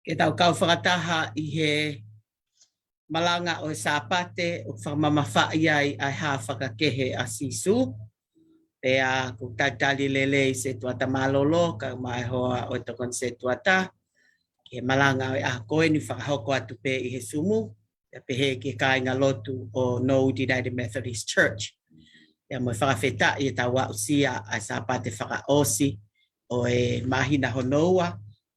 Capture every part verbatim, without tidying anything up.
Ke tau kau fakataha ʻi he malanga ʻo e Sāpate ʻoku fakamamafaʻi ai ʻa e hā fakakehe ʻa Sīsū. Pea ʻoku ou talitali lelei Setuata Mālōlō, kae ʻumaʻā e hoa ʻo e tokoni Setuata, ki he malanga ʻo e ʻaho ko eni, fakahoko atu pē ʻi he Sumu, pea pehē ki he kāinga lotu ʻo Norwood United Methodist Church. Pea mo e fakafetaʻi ʻetau aʻusia ʻa e Sāpate fakaʻosi ʻo e māhina hono ua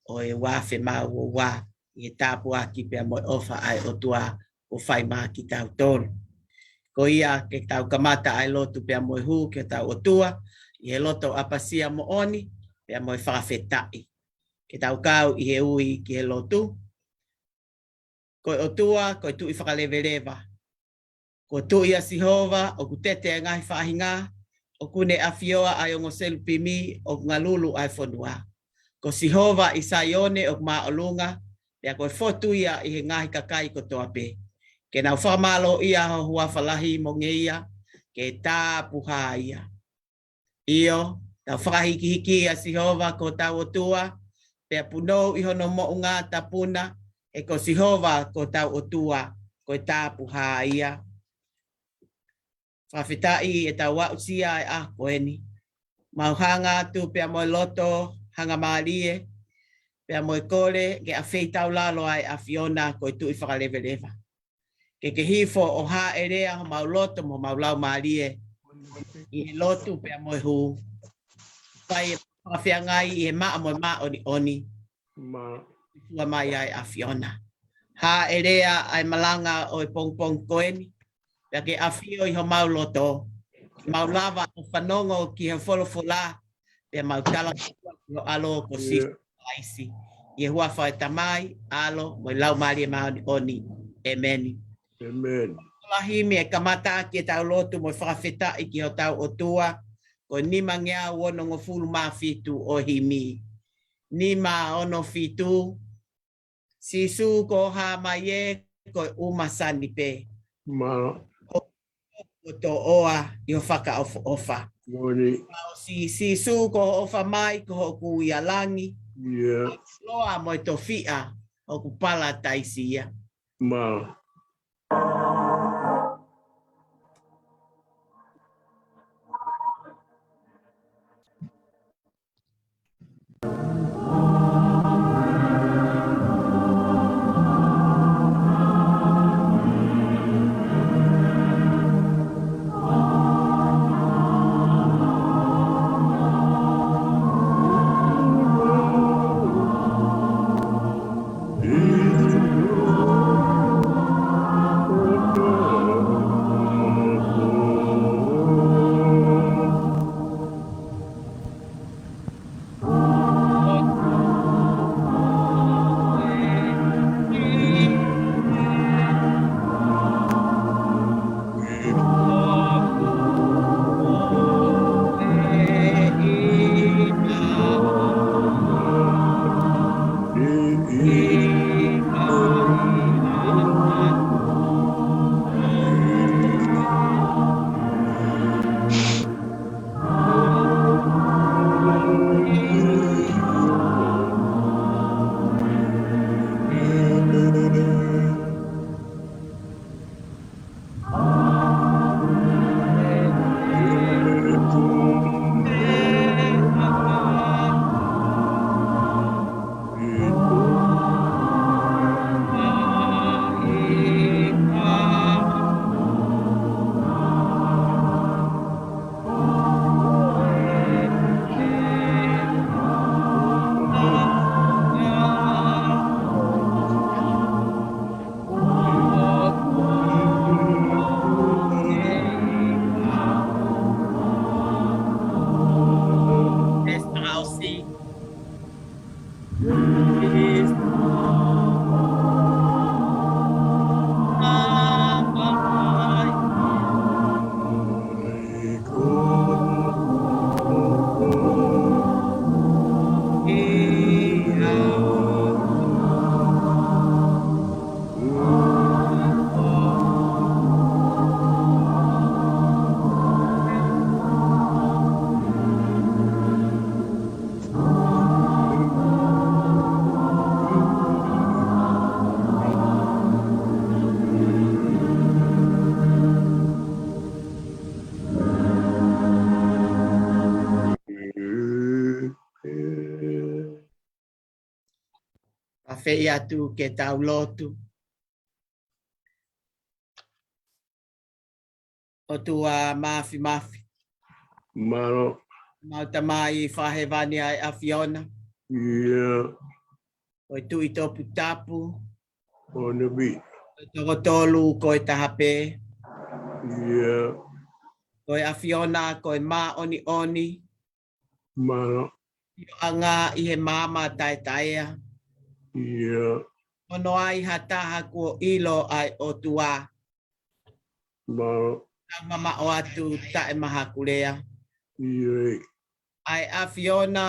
ʻo e ua afe mā ua ua, ʻi he tāpuaki pea mo e ʻofa ʻa e ʻOtua kuo fai maʻa kitautolu. Ko ia ke tau kamata ʻa e lotu pea mo e hū ki hotau ʻOtua, ʻi he loto ʻapasia moʻoni, pea mo e fakafetaʻi. Ke tau kau ʻi he ui ki he lotu. Ko e ʻOtua, ko e Tuʻi Fakaleveleva. Ko e Tuʻi ʻa Sihova, ʻoku tete ʻa e ngaahi faʻahinga, ʻoku ne ʻafioʻi ʻa e ongo selupimi, ʻoku ngalulu ʻa e fonua. Ko Sihova ʻi Saione ʻoku māʻolunga, pea ko e fotu ia ʻi he ngaahi kakai kotoa pē. Ke nau fakamālōʻia ho huafa lahi mo ngeia, ke tāpuhā ia. ʻIo, tau fakahikihiki ʻa Sihova ko hotau ʻOtua, pea punou ʻi hono moʻunga tapu na, he ko Sihova ko hotau ʻOtua, ko e tāpuhā ia. Fakafetaʻi ʻetau aʻusia ʻa e ʻaho ko eni. Mau hanga atu pea mo e loto hangamālie, pea mo e kole ke ʻafeitaulalo ʻa e ʻAfiona ko e Tuʻi Fakaleveleva. Ke ke hifo ʻo hāʻelea homau loto mo homau laumālie ʻi he lotu pea mo e hū. Fai e fakafeangai ʻi he maʻa mo e māʻoniʻoni. Mālō. Sua mai ʻa e ʻAfiona. Hāʻelea ʻa e malanga ʻo e pongipongi ko eni. Pea ke ʻafio ʻi homau loto. Mau lava ʻo fanongo ki he folofola. Pea mau tala ki ho ʻAlo ko Sīsū Kalaisi. ʻI he huafa ʻo e Tamai, ʻAlo, mo e Laumālie Māʻoniʻoni. ʻEmeni. ʻEmeni. Lahi mei he kamata ʻaki ʻetau lotu mo e fakafetaʻi ki hotau ʻOtua, ko e nimangeau onongofulu mā fitu ʻo e himi. Nima ono fitu, Sīsū ko hoʻo hā mai ē, ko e ʻumasani pē. Mālō. Ko e toʻoa ʻi ho fakaʻofoʻofa. Moʻoni. Mau sī Sīsū ko hoʻo ʻofa mai, ko hoku ʻi langi. ʻIo. Loa mo e tofiʻa, hoku palataisi ia. Mālō. Fai atu ke tau lotu. ʻOtua Mafimafi. Mālō. Mau Tamai fakahēvani ʻa e ʻAfiona. ʻIo. Ko e Tuʻi toputapu. ʻOku ne ʻi. Ko e toko tolu ko e taha pē. ʻIo. Ko e ʻAfiona, ko e māʻoniʻoni. Mālō. ʻIo, ʻa e ngaahi ʻi he maama taʻetaʻeʻaonga. ʻIo. ʻOku ʻikai ha taha kuo ʻilo ʻa e ʻOtua. Mālō. Tau mamaʻo atu taʻemahakulea. ʻIo. ʻA e ʻAfiona,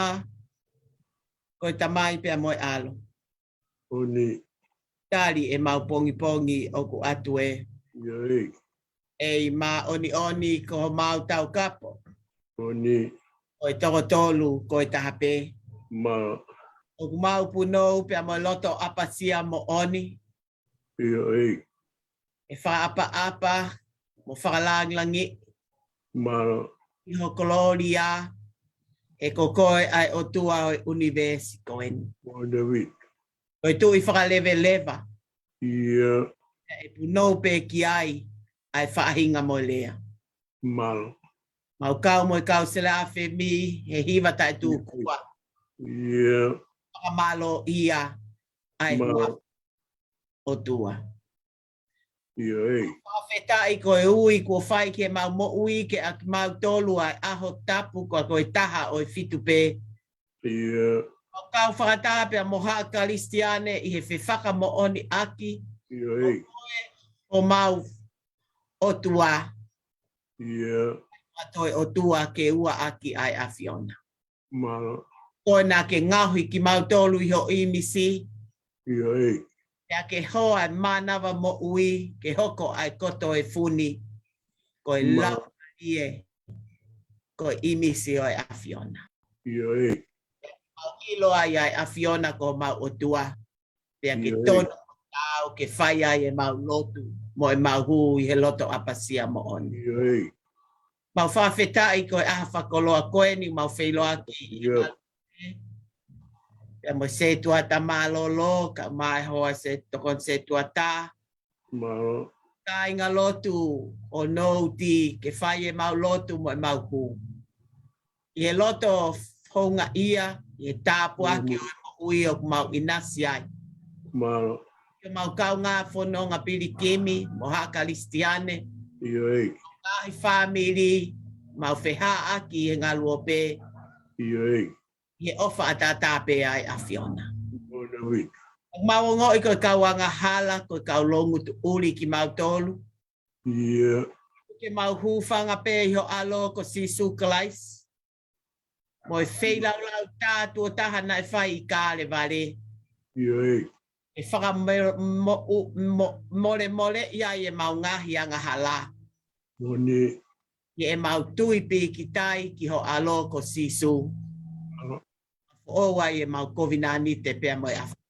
ko e Tamai pea mo e ʻAlo. ʻOku ne. Tali ʻemau pongipongi ʻoku ʻatu ē. ʻIo. ʻEi māʻoniʻoni ko homau taukapo. ʻOku ne. Ko e toko tolu ko e taha pē. Mālō. ʻOku mau punou pea mo e loto ʻapasia moʻoni. ʻIo. ʻE fakaʻapaʻapa mo fakalāngilangi. Mālō. ʻI ho kolōlia, he ko koe ʻa e ʻOtua ʻo e ʻunivēsi ko eni. ʻOku ne ʻi. Ko e Tuʻi fakaleveleva. ʻIo. ʻE punou pē ki ai ʻa e faʻahinga mo e lea. Mālō. Mau kau mo e kau seleafemi he hiva taʻetukua. ʻIo. Fakamālō ia ʻa e. Mālō. Huafa ʻOtua. ʻIo. Fakafetaʻi ko e ui kuo fai ke mau moʻui ke ʻaki mautolu ʻa e ʻaho tapu ko e taha ʻo e fitu pē. ʻIo. Mau kau fakataha pea mo haʻa Kalisitiane ʻi he fefakamoʻoniʻaki. ʻIo. Ko koe homau ʻOtua. ʻIo. ʻA e toe ʻOtua ke ua ʻaki ʻa e ʻAfiona. Mālō. Ko ena ke ngaohi kimautolu ʻi ho ʻīmisi. ʻIo. Pea ke hoa ʻa e mānava moʻui, ke hoko ʻa e koto e funi. Ko e. Mālō. Laumālie, ko e ʻīmisi ʻo e ʻAfiona. ʻIo. Mau ʻilo ai ʻa e ʻAfiona ko homau ʻOtua. Pea ke. ʻIo. Tonu tau ke fai ai ʻemau lotu, mo ʻemau hū ʻi he loto ʻapasia moʻoni. ʻIo. Mau fakafetaʻi ko e ʻaho fakakoloa ko eni, mau feiloaki. ʻIo. Pea mo e setuata mālōlō, kae ʻumaʻā e hoa se tokoni setuata. Mālō. Kāinga lotu ʻo Nouti, ke fai ʻemau lotu mo ʻemau hū. ʻI he loto houngaʻia, ʻi he tāpuaki. ʻIo. ʻO e moʻui ʻoku mau ʻinasi ai. Mālō. Ke mau kaungā fononga pilikimi, mo haʻa Kalisitiane. ʻIo. Ngaahi fāmili, mau fehaʻaki he ngaluope. ʻIo. ʻI he ʻofa ʻataʻatā pē ʻa e ʻAfiona. ʻOku ne ʻi. Mau ongoʻi ko e kau angahala, ko e kau loungutuʻuli kimautolu. ʻIo. Ke mau hūfanga pē ʻi ho ʻAlo ko Sīsū Kalaisi. Mo e feilaulau tā tuʻo taha naʻe fai ʻi Kalevale. ʻIo. ʻE fakamo-, mo-, u-, mo-, molemoleʻi ai ʻemau ngaahi angahala. ʻOku ne. ʻI heʻemau tui pīkitai ki ho ʻAlo ko Sīsū. Mālō. Foʻou ai ʻemau kovinānite pea mo e ʻAfiona.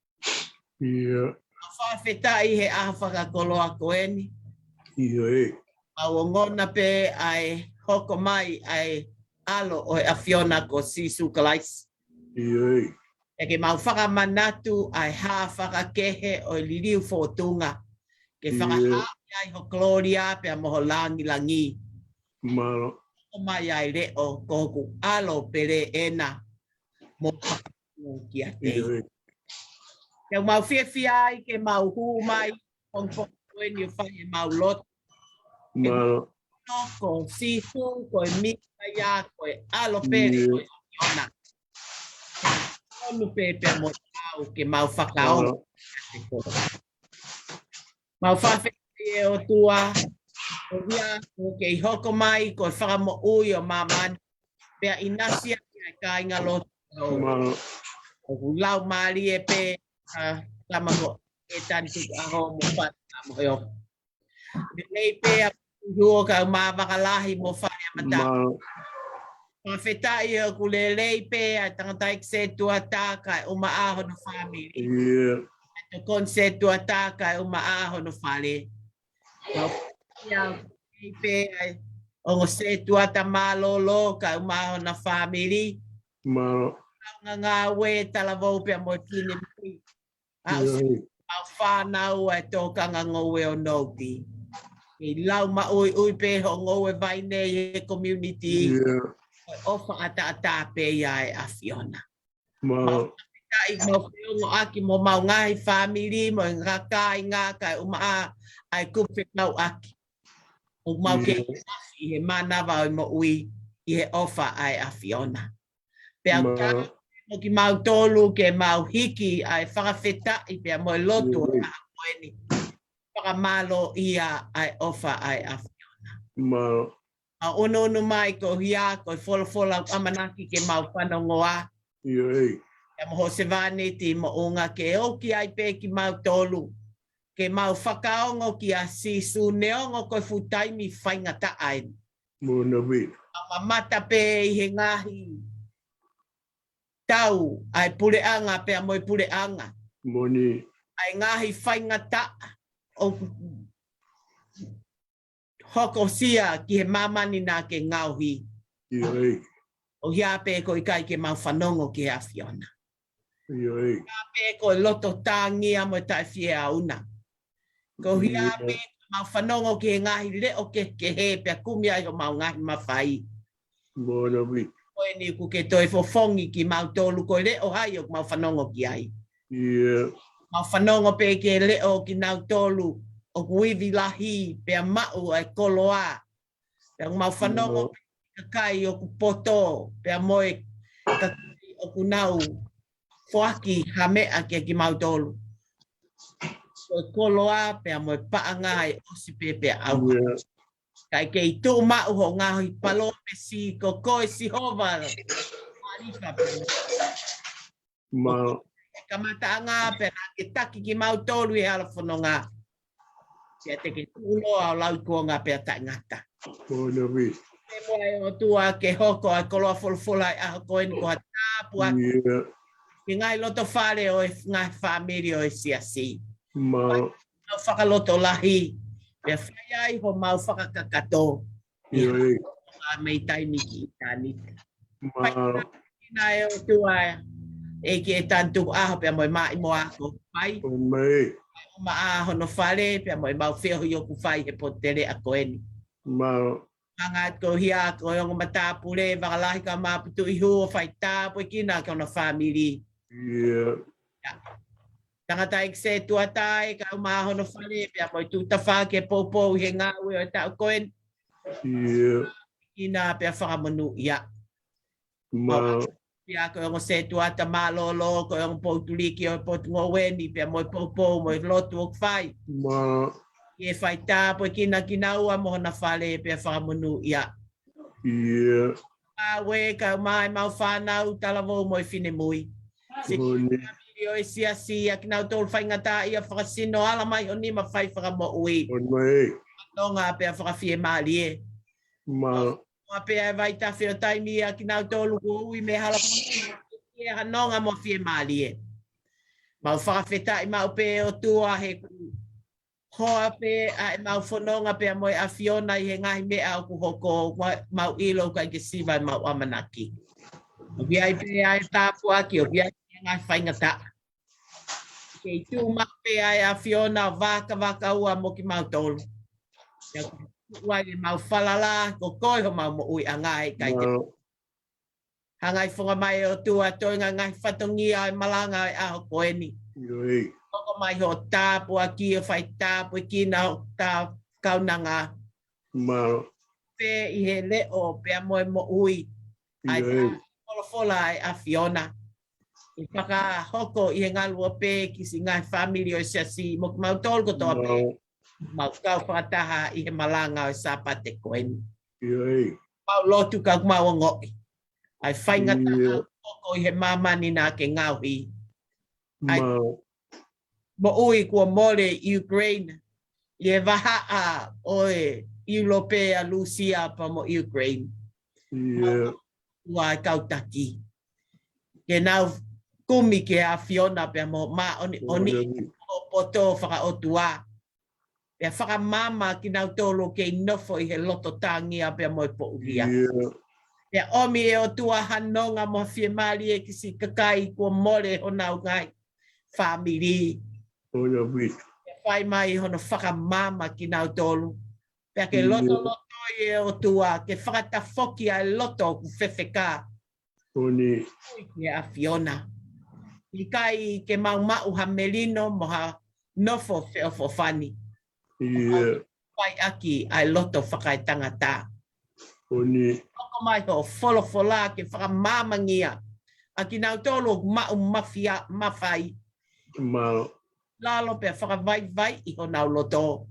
ʻIo. Mau fakafetaʻi he ʻaho fakakoloa ko eni. ʻIo. Mau ongona pē ʻa e hoko mai ʻa e ʻAlo ʻo e ʻAfiona ko Sīsū Kalaisi. ʻIo. Pea ke mau fakamanatu ʻa e hā fakakehe ʻo e liliu fōtunga. Ke. ʻIo. Fakahā ai ho kolōlia pea mo ho langilangi. Mālō. Hoko mai ʻa e leʻo ko hoku ʻAlo pele ena. Mo kiate. ʻIo. Ke mau fiefia ai ke mau hū mai, pongipongi ko eni ʻo fai ʻemau lotu. Mālō. Ko Sīsū, ko e Mīsaia, ko e ʻAlo pele. ʻIo. ʻO e ʻAfiona. Tonu pē pea mo au ke mau fakaongo. Mālō. Mau fakafetaʻi ʻe ʻOtua, ʻo ia ʻoku kei hoko mai ko e Fakamoʻui ʻo māmani, pea ʻinasi ai ʻa e kāinga lotu. Mālō. ʻOku laumālie pē, ʻa, tama ko e tani tuku ʻaho mo fale mo e o. Lelei pē ʻa Huo kae ʻumaʻā Vakalahi mo fale ʻa Mata. Mālō. Fakafetaʻi ʻoku lelei pē ʻa e tangataʻeiki setuata kae ʻumaʻā hono fāmili. ʻIo. Tokoni setuata kae ʻumaʻā hono fale. Mau fakafetaʻi pē ʻa e ongo setuata mālōlō kae ʻumaʻā hona fāmili. Mālō. Ngāue talavou pea mo e finemui. ʻAʻu siʻi mau fānau ʻa e tokanga ngoue ʻo Nouti. Kei lau maʻuiʻui pē hoʻo ngoue vaine ʻi he community. ʻOfa ʻataʻatā pē ia ʻa e ʻAfiona. Mau fakafetaʻi mau feongoʻaki mo mau ngaahi fāmili mo e ngaahi kāinga kae ʻumaʻā ʻa e kupu fekauʻaki ʻoku mau kei ʻafi ʻi he mānava ʻo e moʻui ʻi he ʻofa ʻa e ʻAfiona. Pea ʻoku tau mo kimautolu ke mau hiki ʻa e fakafetaʻi pea mo e lotu ʻo e ʻaho ko eni. Fakamālō ia ʻa e ʻofa ʻa e ʻAfiona. ʻA ʻunuʻunu mai ko ia ko e folofola ʻoku ʻamanaki ke mau fanongoa. Pea mo hoʻo sevāniti Moʻunga ke ʻoki ai pē kimautolu ke mau fakaongo kia Sīsū neongo ko e fuʻu taimi faingataʻa eni. Mau mamata pē ʻi he ngaahi tau ʻa e puleʻanga pea mo e puleʻanga. ʻA e ngaahi faingataʻa ʻoku hokosia ki he māmani naʻa ke ngaohi. ʻO hia pē ko e ʻikai ke mau fanongo ki he ʻAfiona. ʻIo, ʻIo. Hia pē ko e loto tāngia mo e taʻefieauna. Ko hia pē ko e mau fanongo ki he ngaahi leʻo kehekehe pea kumi ai homau ngaahi mafai. Ko eni ʻoku ke toe fofongi kimautolu ko e leʻo hai ʻoku mau fanongo ki ai. Mau fanongo pē ki he leʻo kinautolu ʻoku ivi lahi pea maʻu ʻa e koloa. Pea mau fanongo pē ki he kakai ʻoku poto pea mo e kakai ʻoku nau foaki ha meʻa kia kimautolu. Ko e koloa pea mo e paʻanga ʻe ʻosi pē pea ʻauha. Kae kei tuʻu maʻu hoʻo ngaahi palōmesi ko koe Sihova. Mālō. Kamataʻanga pea naʻa ke taki kimautolu ʻi he hala fononga. Pea te ke tuʻuloa ʻo lauikuonga pea taʻengata. Pea mo e ʻOtua ke hoko ʻa e koloa folofola ʻa e ʻaho ko eni ko ha tāpuaki ki he ngaahi loto fale ʻo e ngaahi fāmili ʻo e siasi. Mau fakalotolahi pea fai ai homau fakakakato. ʻIo, ʻIo. Mei taimi ki ʻitāniti. Mau. Faʻa ʻe ʻOtua ʻEiki ʻe tantu ʻaho pea mo e maʻi mo ako. Fai. ʻO mai. Fai ʻo maʻa hono fale pea mo e mau feohi ʻoku fai he potu teleʻa ko eni. Mau. Hanga atu ko hia ko e ongo matāpule, Vakalahi ka Maputu ihu ʻo fai tāpuekina ki hono fāmili. ʻIo. Tangataʻeiki Setuata ʻe kau maʻa hono fale pea mo e tuʻu tafaʻaki ʻe poupou ʻi he ngāue ʻo e taʻu ko eni. ʻIo. Ina pea fakamonūʻia. Mau. Pea ko e ongo Setuata mālōlō, ko e ongo poutuliki ʻo e potungāue ni pea mo e poupou mo e lotu ʻoku fai. Mau. ʻE fai tāpuekina kinaua mo hona fale pea fakamonūʻia. ʻIo. Mau ʻe kau mai mau fānau talavou mo e finemui. Siʻi fāmili ʻo e siasi ʻa kinautolu faingataʻaʻia fakasino, ala mai ho nima fai fakamoʻui. ʻO mai. Nonga pea fakafiemālie. Mau. Mau pea ʻe vaitafe ʻo taimi ʻa kinautolu kuo ui mei he hala fononga ke hanonga mo fiemālie. Mau fakafetaʻi maʻu pē ʻOtua he kuo hoa pē ʻa e mau fononga pea mo e ʻAfiona ʻi he ngaahi meʻa ʻoku hoko, mau ʻilo ʻoku ʻikai ke siva ʻemau ʻamanaki. ʻOku ʻi ai pē ʻa e tāpuaki, ʻoku ʻi ai pē ngaahi faingataʻa. Kei tuʻu maʻu pē ʻa e ʻAfiona ʻo vakavakaua mo kimautolu. Pea ko e tuʻu ai ʻemau falala, ko koe homau moʻuiʻanga ʻe ʻikai ke. Mau. Hanga ʻi he fofonga mai ʻOtua toenga ngaahi fatongia ʻo e malanga ʻo e ʻaho ko eni. ʻIo, ʻIo. Hoko mai hoʻo tāpuaki ʻo fai tāpuekina hoʻo kaunanga. Mau. Pē ʻi he leʻo pea mo e moʻui. ʻAi tā folofola ʻa e ʻAfiona. ʻE fakahoko ʻi he ngaluope ki siʻi ngaahi fāmili ʻo e siasi mo kimautolu kotoa pē. Mau. Mau kau fakataha ʻi he malanga ʻo e Sāpate ko eni. ʻIo, ʻIo. Mau lotu ka mau ongoʻi ʻa e faingataʻa ʻoku hoko ʻi he māmani naʻa ke ngaohi. ʻA e moʻui kuo mole ʻi Ukraine, ʻi he vahaʻa ʻo e ʻIulope ʻa Lūsia pea mo Ukraine. ʻIo. Mau ʻoatu ʻa e kau taki ke nau kumi ki he ʻAfiona pea mo māʻoniʻoni, ʻio, ʻio, ʻio, poto fakaʻotua. Pea fakamaama kinautolu kei nofo ʻi he loto tāngia pea mo e poʻulia. ʻIo. Pea ʻomi ʻe ʻOtua ha nonga mo ha fiemālie ki siʻi kakai kuo mole honau ngaahi fāmili. ʻOku fai mai hono fakamaama kinautolu. Pea ke lotoloto ʻi he ʻOtua, ke fakatafoki ʻa e loto ʻoku fefeka. ʻOku ui ki he ʻAfiona. ʻIkai ke mau maʻu ha melino mo ha nofo feʻofoʻofani. Fai ʻaki ʻa e loto fakaetangata. ʻOku mai hoʻo folofola ke fakamaamangia ʻa kinautolu ʻoku maʻu mafia, mafai. Lalo pea fakavaivai ʻi honau loto.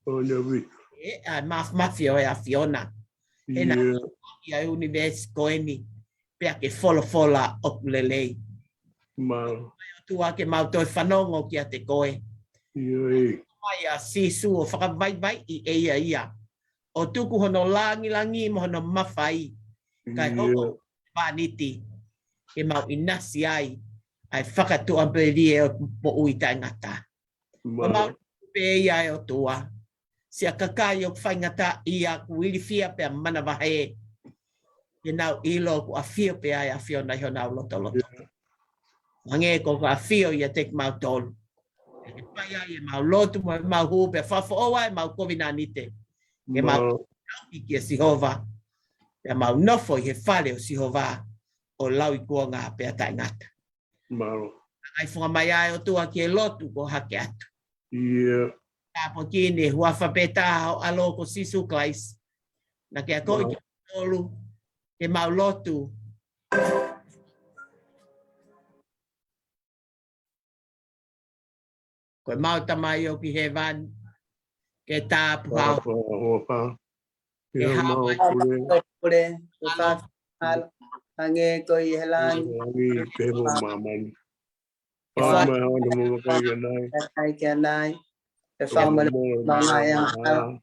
ʻE, ʻa e maf-, mafia ʻo e ʻAfiona. ʻE na ia ʻi he ʻunivēsi ko eni. Pea ke folofola ʻoku lelei. ʻOtua ke mau toe fanongo kiate koe. Mai ʻa Sīsū ʻo fakavaivai ʻi ʻe ia ia. ʻO tuku hono langilangi mo hono mafai. Kae hoko ʻa e vāniti. Ke mau ʻinasi ai. ʻA e fakatuʻamelie ʻo e moʻui taʻengata. ʻO mau pē ia ʻe ʻOtua. Siʻa kakai ʻoku faingataʻaʻia ʻoku ilifia pea manavahē. Ke nau ʻilo ʻoku ʻafio pē ʻa e ʻAfiona ʻi honau lotoloto. Hangē ko hoʻo ʻafio ʻiate kimautolu. Ke fai ai ʻemau lotu mo ʻemau hū pea fakafoʻou ai ʻemau kovinānite. Ke mau ʻauki kia Sihova. Pea mau nofo ʻi he fale ʻo Sihova. ʻO lauikuonga pea taʻengata. ʻAi funga mai ʻa e ʻOtua ki he lotu ko hake atu. Tāpuekina ʻi he huafa pē taha ʻo ho ʻAlo ko Sīsū Kalaisi. Na ke akoʻi kimautolu, ke mau lotu. Ko ʻemau Tamai ʻoku ʻi hēvani, ke tāpuhā ho huafa. Ke hā mai ho pule. Hangē ko ia ʻi he langi. Hangē ko ia ʻi māmani. Fakamolemole mai ʻa e kakai ʻanai. Fakamolemole mai ʻa e kakai ʻanai.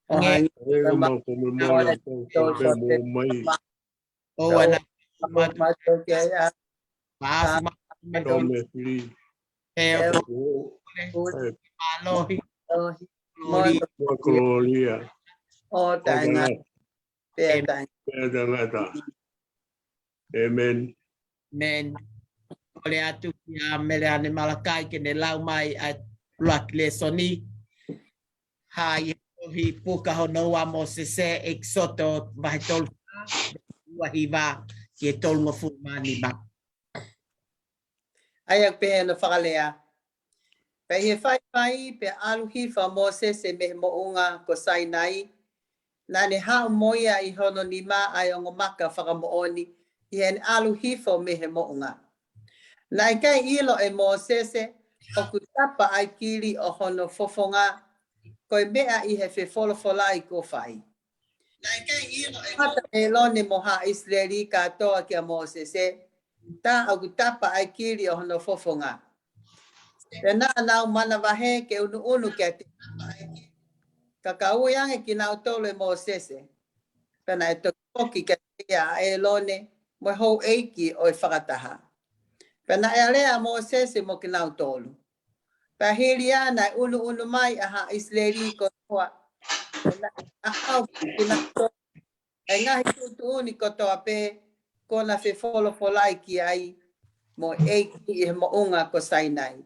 Hangē ko ia ʻi māmani. ʻOua naʻa matu. Matu ke ia. Matu ke ia. Tō me fili. ʻE ʻo pule. Mālohi. Mālohi. Mo e kolōlia. ʻO taʻengata. Pea taʻengata. ʻĒmeni. ʻĒmeni. Kole atu kia Meleane Malakai ke ne lau mai ʻa e ʻuluaki lēsoni. Hā ʻi he tohi puka hono ua Mōsese, ʻEkisoto vahe tolu fā, ua hiva ki he tolungofulu mā nima. ʻA ia ʻoku pehē hono fakalea. Pea ʻi he faifai, pea ʻalu hifo ʻa Mōsese mei he moʻunga ko Sainai, naʻa ne haʻu mo ia ʻi hono nima ʻa e ongo maka fakamoʻoni, ʻi heʻene ʻalu hifo mei he moʻunga. Naʻe ʻikai ʻilo ʻe Mōsese, ʻoku tapa ʻa e kili ʻo hono fofonga, ko e meʻa ʻi he fefolofolai kuo fai. Naʻe ʻikai ʻilo ʻe Mōsese. Kamata ʻa ʻĒlone mo haʻa ʻIsileli kātoa kia Mōsese, tā ʻoku tapa ʻa e kili ʻo hono fofonga. Pea naʻa nau manavahē ke ʻunuʻunu kiate ia. Ka ka ui ange kinautolu ʻe Mōsese. Pea naʻe toki foki kiate ia ʻa ʻĒlone mo e houʻeiki ʻo e fakataha. Pea naʻe alea ʻa Mōsese mo kinautolu. Pea hili ia naʻe ʻunuʻunu mai ʻa haʻa ʻIsileli kotoa. Pea naʻe ʻaʻau kinautolu ʻa e ngaahi tuʻutuʻuni kotoa pē kuo na fefolofolai ki ai mo e ʻEiki ʻi he moʻunga ko Sainai.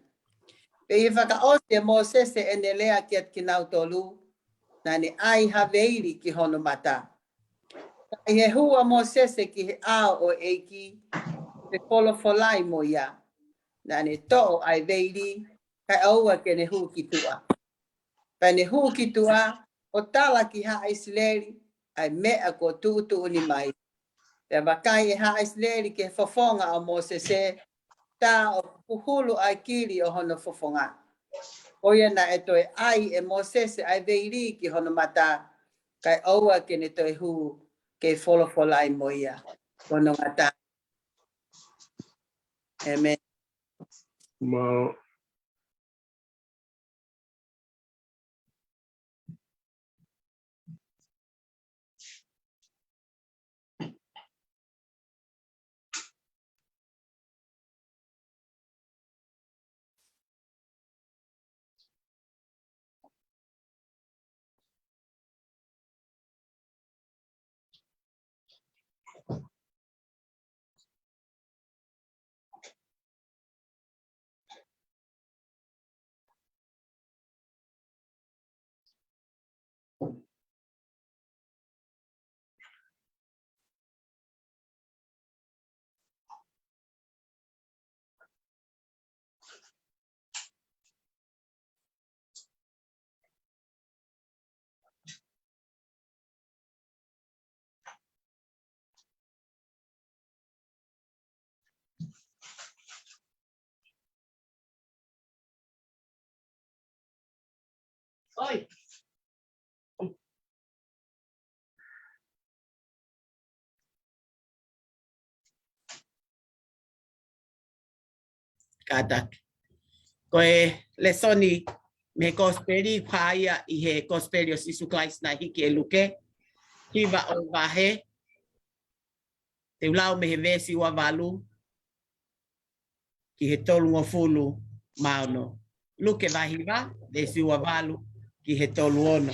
Pea ʻi he fakaʻosi ʻe Mōsese ʻene lea kiate kinautolu, naʻa ne ʻai ha veili ki hono mata. Ka ʻi he hū ʻa Mōsese ki he ʻao ʻo e ʻEiki, fefolofolai mo ia, naʻa ne toʻo ʻa e veili, kae ʻoua ke ne hū ki tuʻa. Pea ne hū ki tuʻa, ʻo tala ki haʻa ʻIsileli ʻa e meʻa kuo tuʻutuʻuni mai. Pea vakai ʻe haʻa ʻIsileli ki he fofonga ʻo Mōsese, tā ʻoku puhulu ʻa e kili ʻo hono fofonga. Ko ia naʻe toe ʻai ʻe Mōsese ʻa e veili ki hono mata, kae ʻoua ke ne toe hū ke folofolai mo ia. Ko hono ngata. ʻĒmeni. ʻOi. Kātaki. Ko e lēsoni mei he kosipeli, pā ia ʻi he kosipeli ʻo Sīsū Kalaisi naʻe hiki ʻe Luke, hiva ʻo e vahe, te u lau mei he veesi ua valu ki he tolungofulu mā ono. Luke vahe hiva, veesi ua valu ki he tolu ono.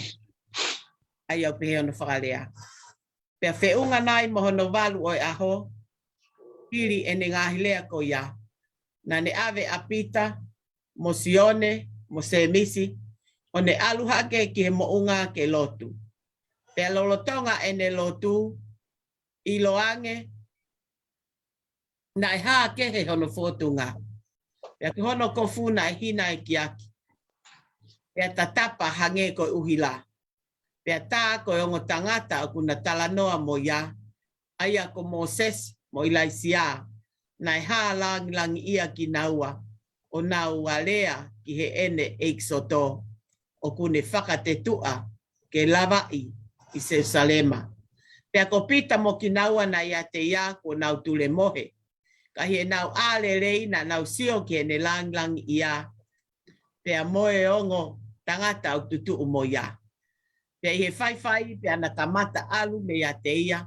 ʻA ia ʻoku pehē hono fakalea. Pea feʻunga nai mo hono valu ʻo e ʻaho, hili ʻene ngaahi lea ko ia, naʻa ne ʻave ʻa Pita, mo Sione, mo Sēmisi, ʻo ne ʻalu hake ki he moʻunga ke lotu. Pea lolotonga ʻene lotu, ʻiloange, naʻe hā kehe hono fotunga. Pea ko hono kofu naʻe hina ekiaki. Pea tatapa hangē ko e ʻuhila. Pea tā ko e ongo tangata ʻoku na talanoa mo ia, ʻa ia ko Mōsese mo ʻIlaisiā, naʻe hā langilangiʻia kinaua, ʻo nau alea ki heʻene ʻEkisoto, ʻoku ne fakatetuʻa ke lavaʻi ʻi Selusalema. Pea ko Pita mo kinaua naʻe ʻiate ia kuo nau tulemohe. Ka ʻi heʻenau ʻā lelei naʻa nau sio ki heʻene langilangiʻia, pea mo e ongo tangata ʻoku tutuʻu mo ia. Pea ʻi he faifai, pea na kamata ʻalu mei ʻiate ia,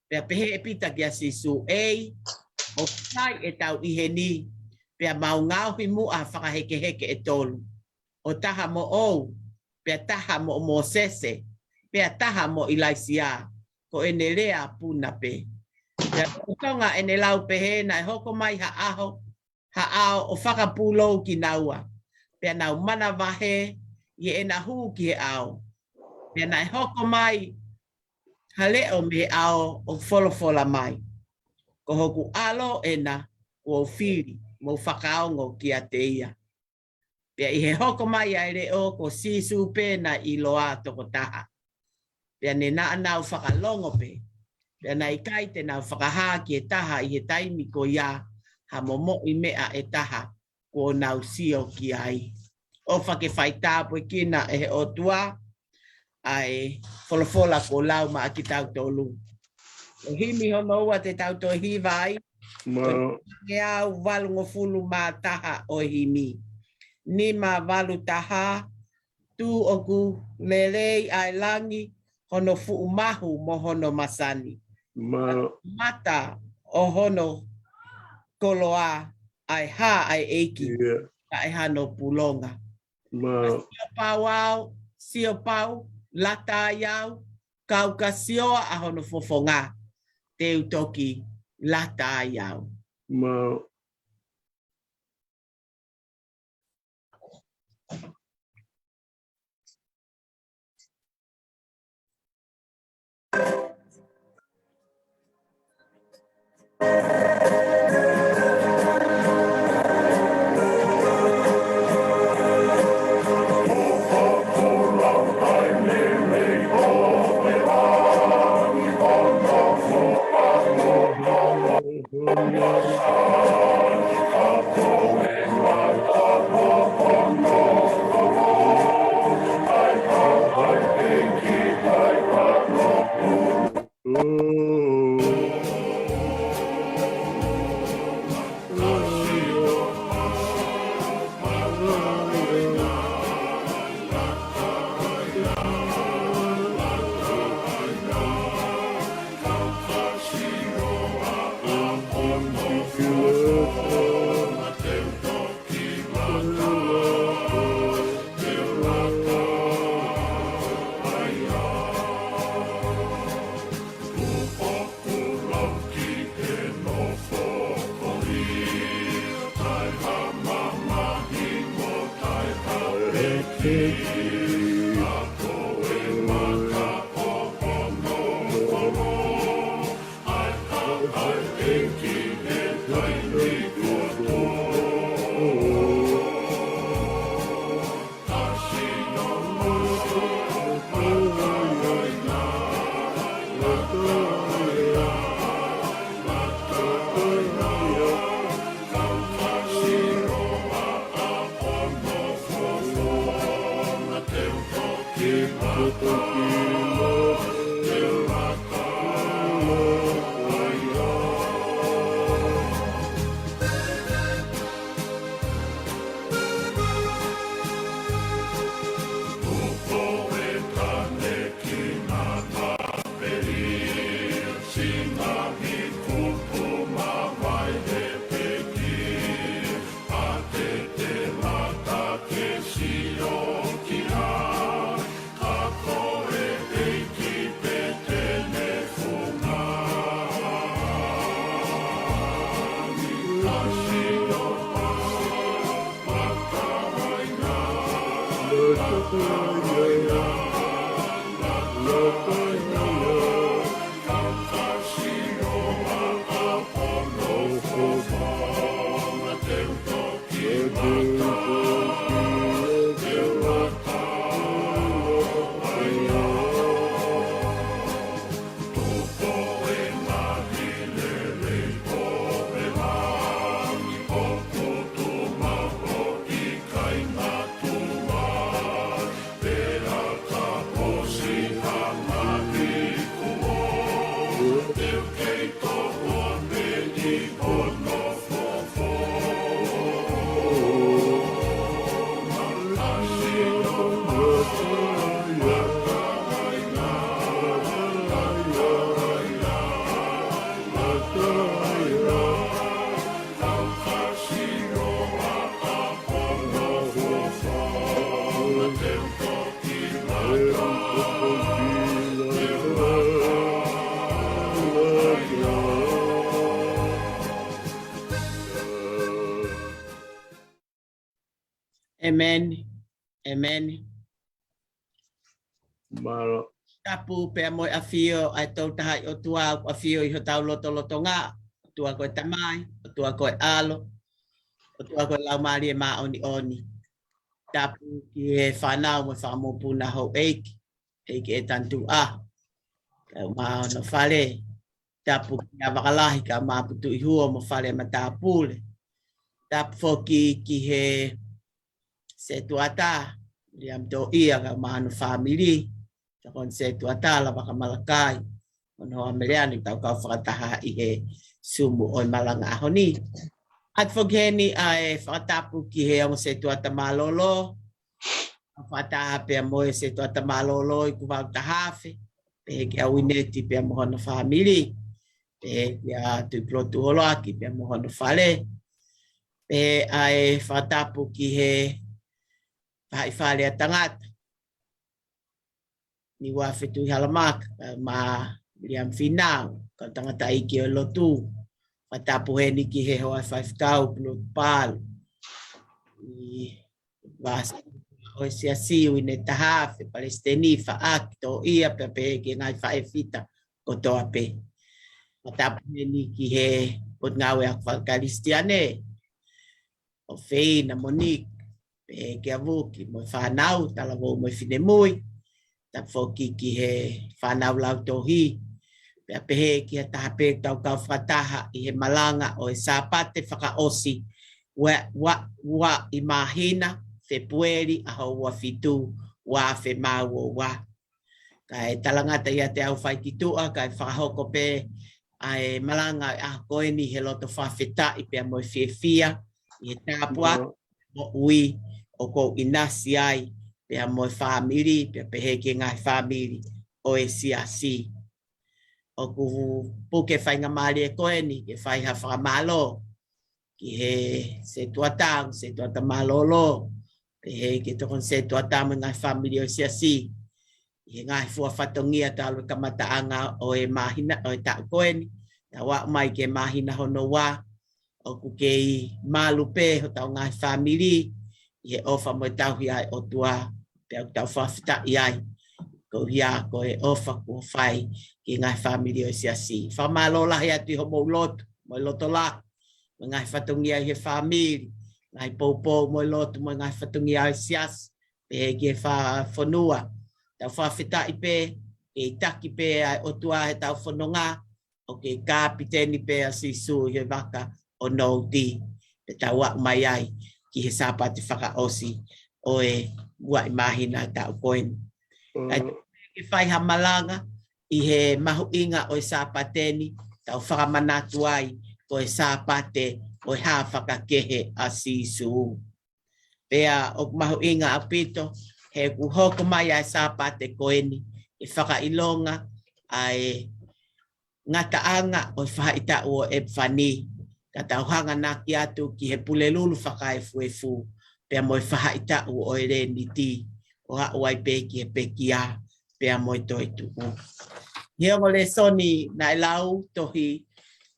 pea pehē ʻe Pita kia Sīsū, ʻEiki, ʻoku sai ʻetau ʻi heni, pea mau ngaohi muʻa fakahekeheke ʻe tolu. ʻO taha moʻou, pea taha moʻo Mōsese, pea taha moʻo ʻIlaisiā, ko ʻene lea puna pē. Pea lolotonga ʻene lau pehē naʻe hoko mai ha ʻaho, ha ʻao ʻo fakapūlou kinaua. Pea nau manavahē ʻi heʻena hū ki he ʻao. Pea naʻe hoko mai ha leʻo mei he ʻao ʻo folofola mai, Ko hoku ʻAlo ena kuo u fili, mou fakaongo kiate ia. Pea ʻi he hoko mai ʻa e leʻo ko Sīsū pē naʻe ʻiloa tokotaha. Pea ne naʻa nau fakalongo pē. Pea naʻe ʻikai te nau fakahā ki he taha ʻi he taimi ko ia ha momoʻi meʻa ʻe taha kuo nau sio ki ai. ʻOfa ke fai tāpuekina ʻe he ʻOtua ʻa e folofola kuo lau maʻa kitautolu. Ko e himi hono ua te tau toe hiva ai, ko e ngeau valungofulu mā taha ʻo e himi. Nima valu taha, Tuʻu ʻoku lelei ʻa e langi, hono fuʻu mahu mo hono masani. Mata ʻo hono koloa ʻa e hā ʻa e ʻEiki, ka ʻe hano pulonga. Sio pau au, sio pau, lata ai au, kau ka sioa ʻa hono fofonga, te u toki lata ai au. ʻEmeni. ʻEmeni. Mālō. Tapu pea mo e ʻafio ʻa e Tolu Tahaʻi ʻOtua, ʻoku ʻafio ʻi hotau lotolotonga. ʻOtua ko e Tamai, ʻOtua ko e ʻAlo, ʻOtua ko e Laumālie Māʻoniʻoni. Tapu ki he fānau mo e fanga mokopuna houʻeiki, ʻEiki ʻEtani Tuʻa, kae ʻumaʻā hono fale. Tapu kia Vakalahi kae ʻumaʻā Putuʻihuo mo e fale matāpule. Tapu foki ki he setuata, Liam Toʻia kae ʻumaʻā hono fāmili, tokoni setuata, Lavaka Malakai, mo hono hoa Meleane, tau kau fakataha ʻi he Zoom ʻo e malanga ʻaho ni. ʻOatu foki heni ʻa e fakatapu ki he ongo setuata mālōlō, ʻa e fakataha pea mo e setuata mālōlō ʻi Kuvau Tahafe, pehē kia Uineti pea mo hono fāmili, pehē kia Tuʻipulotu Holoaki pea mo hono fale, pehē ʻa e fakatapu ki he Faʻahi Fale ʻa Tangata, Niuafe Tuʻihalamaka, kae ʻumaʻā Liam Finau, kau tangataʻeiki ʻo e lotu. Fakatapu heni ki he hoa faifekau Pulotu Palu, ʻi Vasa, ʻo e Siasi, Uineti Tahafe, Palesiteni, Faʻaki Toʻia, pea pehē ki he ngaahi faʻē fita kotoa pē. Fakatapu heni ki he Potungāue Ako Faka-Kalisitiane, ʻo Feina, Monique, pehē kia Vuki mo e fānau, talavou mo e finemui. Tapu foki ki he fānau lautohi, pea pehē ki ha taha pē tau kau fakataha ʻi he malanga ʻo e Sāpate fakaʻosi ua, ua, ua ʻi māhina, Fēpueli, ʻaho ua fitu, ua afe mā ua ua. Kae talangata ʻiate au fai ki tuʻa, kae fakahoko pē ʻa e malanga ʻo e ʻaho ko eni he loto fakafetaʻi pea mo e fiefia, ʻi he tāpuaki, moʻui ʻoku ou ʻinasi ai, pea mo e fāmili, pea pehē ki he ngaahi fāmili ʻo e Siasi. ʻOku puke faingamālie ko eni ke fai ha fakamālō ki he setuata, setuata mālōlō, pehē ki he tokoni setuata mo e ngaahi fāmili ʻo e Siasi, ʻi he ngaahi fua fatongia talu e kamataʻanga ʻo e māhina ʻo e taʻu ko eni, tau aʻu mai ki he māhina hono ua, ʻoku kei malu pē hotau ngaahi fāmili ʻi he ʻofa mo e tauhi ʻa e ʻOtua, pea ʻoku tau fakafetaʻi ai koeʻuhi ko e ʻofa kuo fai ki he ngaahi fāmili ʻo e Siasi. Fakamālō lahi atu ʻi hoʻomou lotu mo e loto lahi, mo e ngaahi fatongia ʻi he fāmili, ngaahi poupou mo e lotu mo e ngaahi fatongia ʻo e Siasi, pehē ki he fā fonua. Tau fakafetaʻi pē, kei taki pē ʻa e ʻOtua he tau fononga, ʻoku kei kapiteni pē ʻa Sīsū ʻi he vaka ʻo e nouti, pea tau aʻu mai ai ki he Sāpate fakaʻosi ʻo e ua ʻi māhina ʻo e taʻu ko eni. Mm. Kae ke fai ha malanga ʻi he mahuʻinga ʻo e Sāpate ni, tau fakamanatu ai ko e Sāpate ʻo e hā fakakehe ʻa Sīsū. Pea ʻoku mahuʻinga ʻaupito, he ʻoku hoko mai ʻa e Sāpate ko eni, ʻe fakaʻilonga ʻa e ngataʻanga ʻo e faʻahitaʻu ʻo e ʻEpifani, ka tau hanganaki atu ki he Pulelulu Fakaefuefu, pea mo e faʻahitaʻu ʻo e Leniti, ʻo aʻu ai pē ki he pekia, pea mo e toetuʻu. ʻI he ongo lēsoni naʻe lau tohi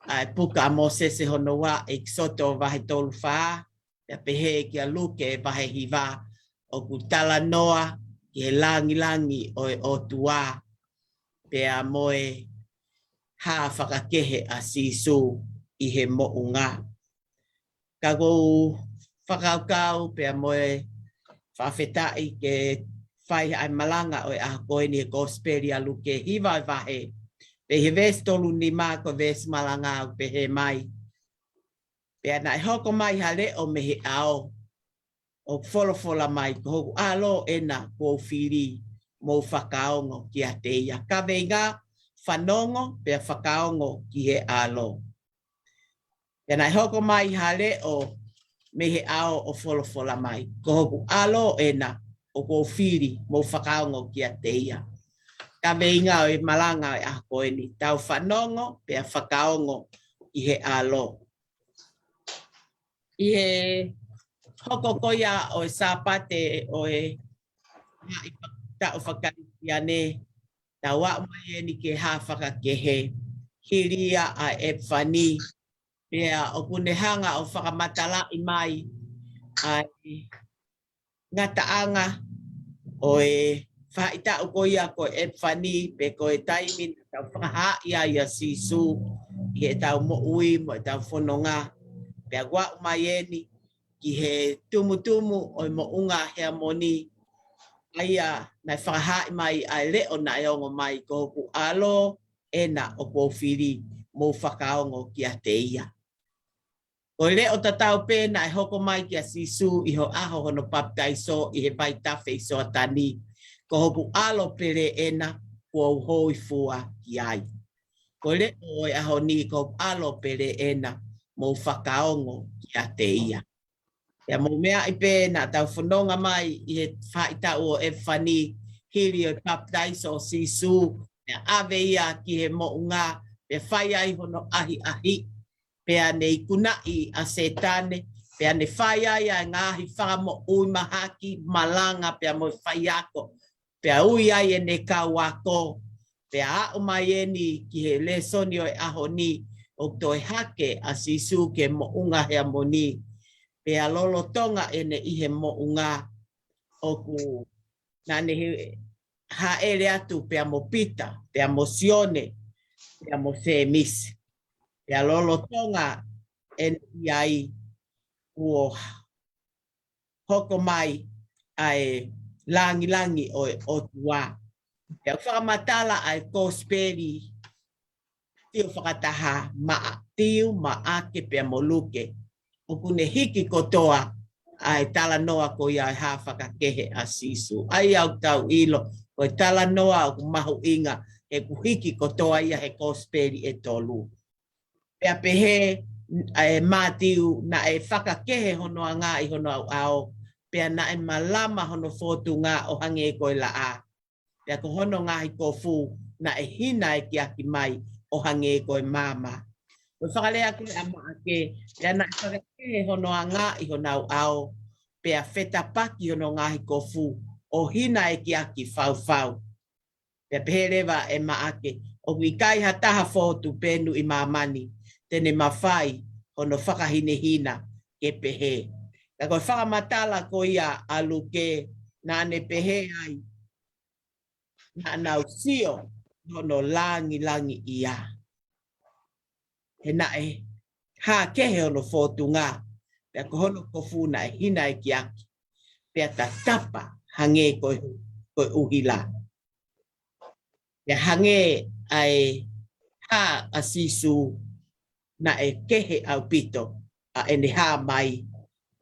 ʻa e puka ʻa Mōsese hono ua, ʻEkisoto vahe tolu fā, pea pehē kia Luke vahe hiva, ʻoku talanoa ki he langilangi ʻo e ʻOtua, pea mo e hā fakakehe ʻa Sīsū ʻi he moʻunga. Ka ʻoku ou fakakaukau pea mo e fakafetaʻi ke fai ʻa e malanga ʻo e ʻaho ko eni he Kosipeli ʻa Luke hiva ʻo e vahe. Pea ʻi he veesi tolu nima ko e veesi malanga ʻoku pehē mai: Pea naʻe hoko mai ha leʻo mei he ʻao, ʻo folofola mai, Ko hoku ʻAlo ʻena kuo u fili, mou fakaongo kiate ia. Kaveinga: fanongo pea fakaongo ki he ʻAlo. Pea naʻe hoko mai ha leʻo mei he ʻao ʻo folofola mai, Ko hoku ʻAlo ʻena ʻoku ou fili, mou fakaongo kiate ia. Kaveinga ʻo e malanga ʻo e ʻaho ko eni, tau fanongo pea fakaongo ki he ʻAlo. ʻI he hoko ko ia ʻo e Sāpate ʻo e haʻi taʻu faka-Kalisitiane, tau aʻu mai eni ki he hā fakakehe, hili ia ʻa e ʻEpifani, pea ʻoku ne hanga ʻo fakamatalaʻi mai ʻa e ngataʻanga ʻo e faʻahitaʻu ko ia ko e ʻEpifani, pe ko e taimi naʻa tau fakahaaʻi ai ʻa Sīsū ʻi heʻetau moʻui mo ʻetau fononga. Pea ʻoku aʻu mai eni ki he tumutumu ʻo e moʻunga Heamoni, ʻa ia naʻe fakahaaʻi mai ʻa e leʻo naʻe ongo mai, Ko hoku ʻAlo ʻena ʻoku ou fili, mou fakaongo kiate ia. Ko e leʻo tatau pē naʻe hoko mai kia Sīsū ʻi he ʻaho hono papitaiso ʻi he vaitafe ʻi Soatani, Ko hoku ʻAlo pele ʻena kuo u hōifua ki ai. Ko e leʻo ʻo e ʻaho ni, Ko hoku ʻAlo pele ʻena, mou fakaongo kiate ia. Pea mou meaʻi pē naʻa tau fononga mai ʻi he faʻahitaʻu ʻo e ʻEpifani, hili ʻo e papitaiso ʻo Sīsū, pea ʻave ia ki he moʻunga, pea fai ai hono ʻahiʻahi, pea ne ikunaʻi ʻa Sētane, pea ne fai ai ʻa e ngaahi fakamoʻui mahaki, malanga, pea mo e faiako, pea ui ai ʻene kau ako. Pea aʻu mai eni ki he lēsoni ʻo e ʻaho ni, ʻoku toe hake ʻa Sīsū ki he moʻunga Heamoni. Pea lolotonga ʻene ʻi he moʻunga, ʻoku naʻa ne hāʻele atu pea mo Pita, pea mo Sione, pea mo Sēmisi. Pea lolotonga ʻene ʻi ai, kuo hoko mai ʻa e langilangi ʻo e ʻOtua. Pea ʻoku fakamatala ʻa e Kosipeli Matiu fakataha, Matiu, Maʻake pea mo Luke, ʻoku ne hiki kotoa ʻa e talanoa ko ia ʻo e hā fakakehe ʻa Sīsū. ʻA ia ʻoku tau ʻilo, ko e talanoa ʻoku mahuʻinga, he ʻoku hiki kotoa ia he Kosipeli ʻe tolu. Pea pehē ʻe Matiu, naʻe fakakehe hono anga ʻi hono ʻauʻau, pea naʻe malama hono fōtunga ʻo hangē ko e laʻā. Pea ko hono ngaahi kofu naʻe hinaekiaki mai ʻo hangē ko e maama. Ko e fakalea ko ē ʻa Maʻake, pea naʻe fakakehe hono anga ʻi hono ʻauʻau, pea fetapaki hono ngaahi kofu ʻo hinaekiaki faufau. Pea pehē leva ʻe Maʻake, ʻoku ʻikai ha taha fōtunga pe nuʻi māmani te ne mafai hono fakahinehina ke pehē. Ka ko e fakamatala ko ia ʻa Luke, naʻa ne pehē ai, naʻa nau sio hono langilangiʻia. He naʻe hā kehe hono fōtunga, pea ko hono kofu naʻe hinaekiaki, pea tatapa hangē ko e, ko e ʻuhila. Pea hangē ʻa e hā ʻa Sīsū, naʻe kehe ʻaupito ʻa ʻene hā mai,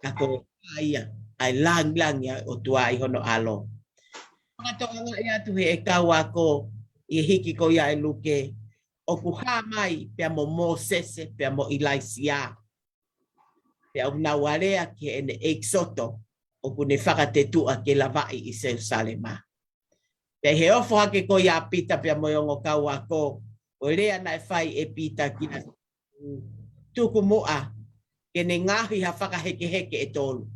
ka ko e hā ia ʻa e langilangi ʻa e ʻOtua ʻi hono ʻAlo. Fakatokangaʻi atu he ʻe kau ako ʻi he hiki ko ia ʻe Luke, ʻoku hā mai pea mo Mōsese pea mo ʻIlaisiā. Pea ʻoku nau alea ki heʻene ʻEkisoto ʻoku ne fakatetuʻa ke lavaʻi ʻi Selusalema. Pea ʻi he ofo hake ko ia ʻa Pita pea mo e ongo kau ako, ko e lea naʻe fai ʻe Pita kia Sīsū, tuku muʻa ke ne ngaohi ha fakahekeheke ʻe tolu.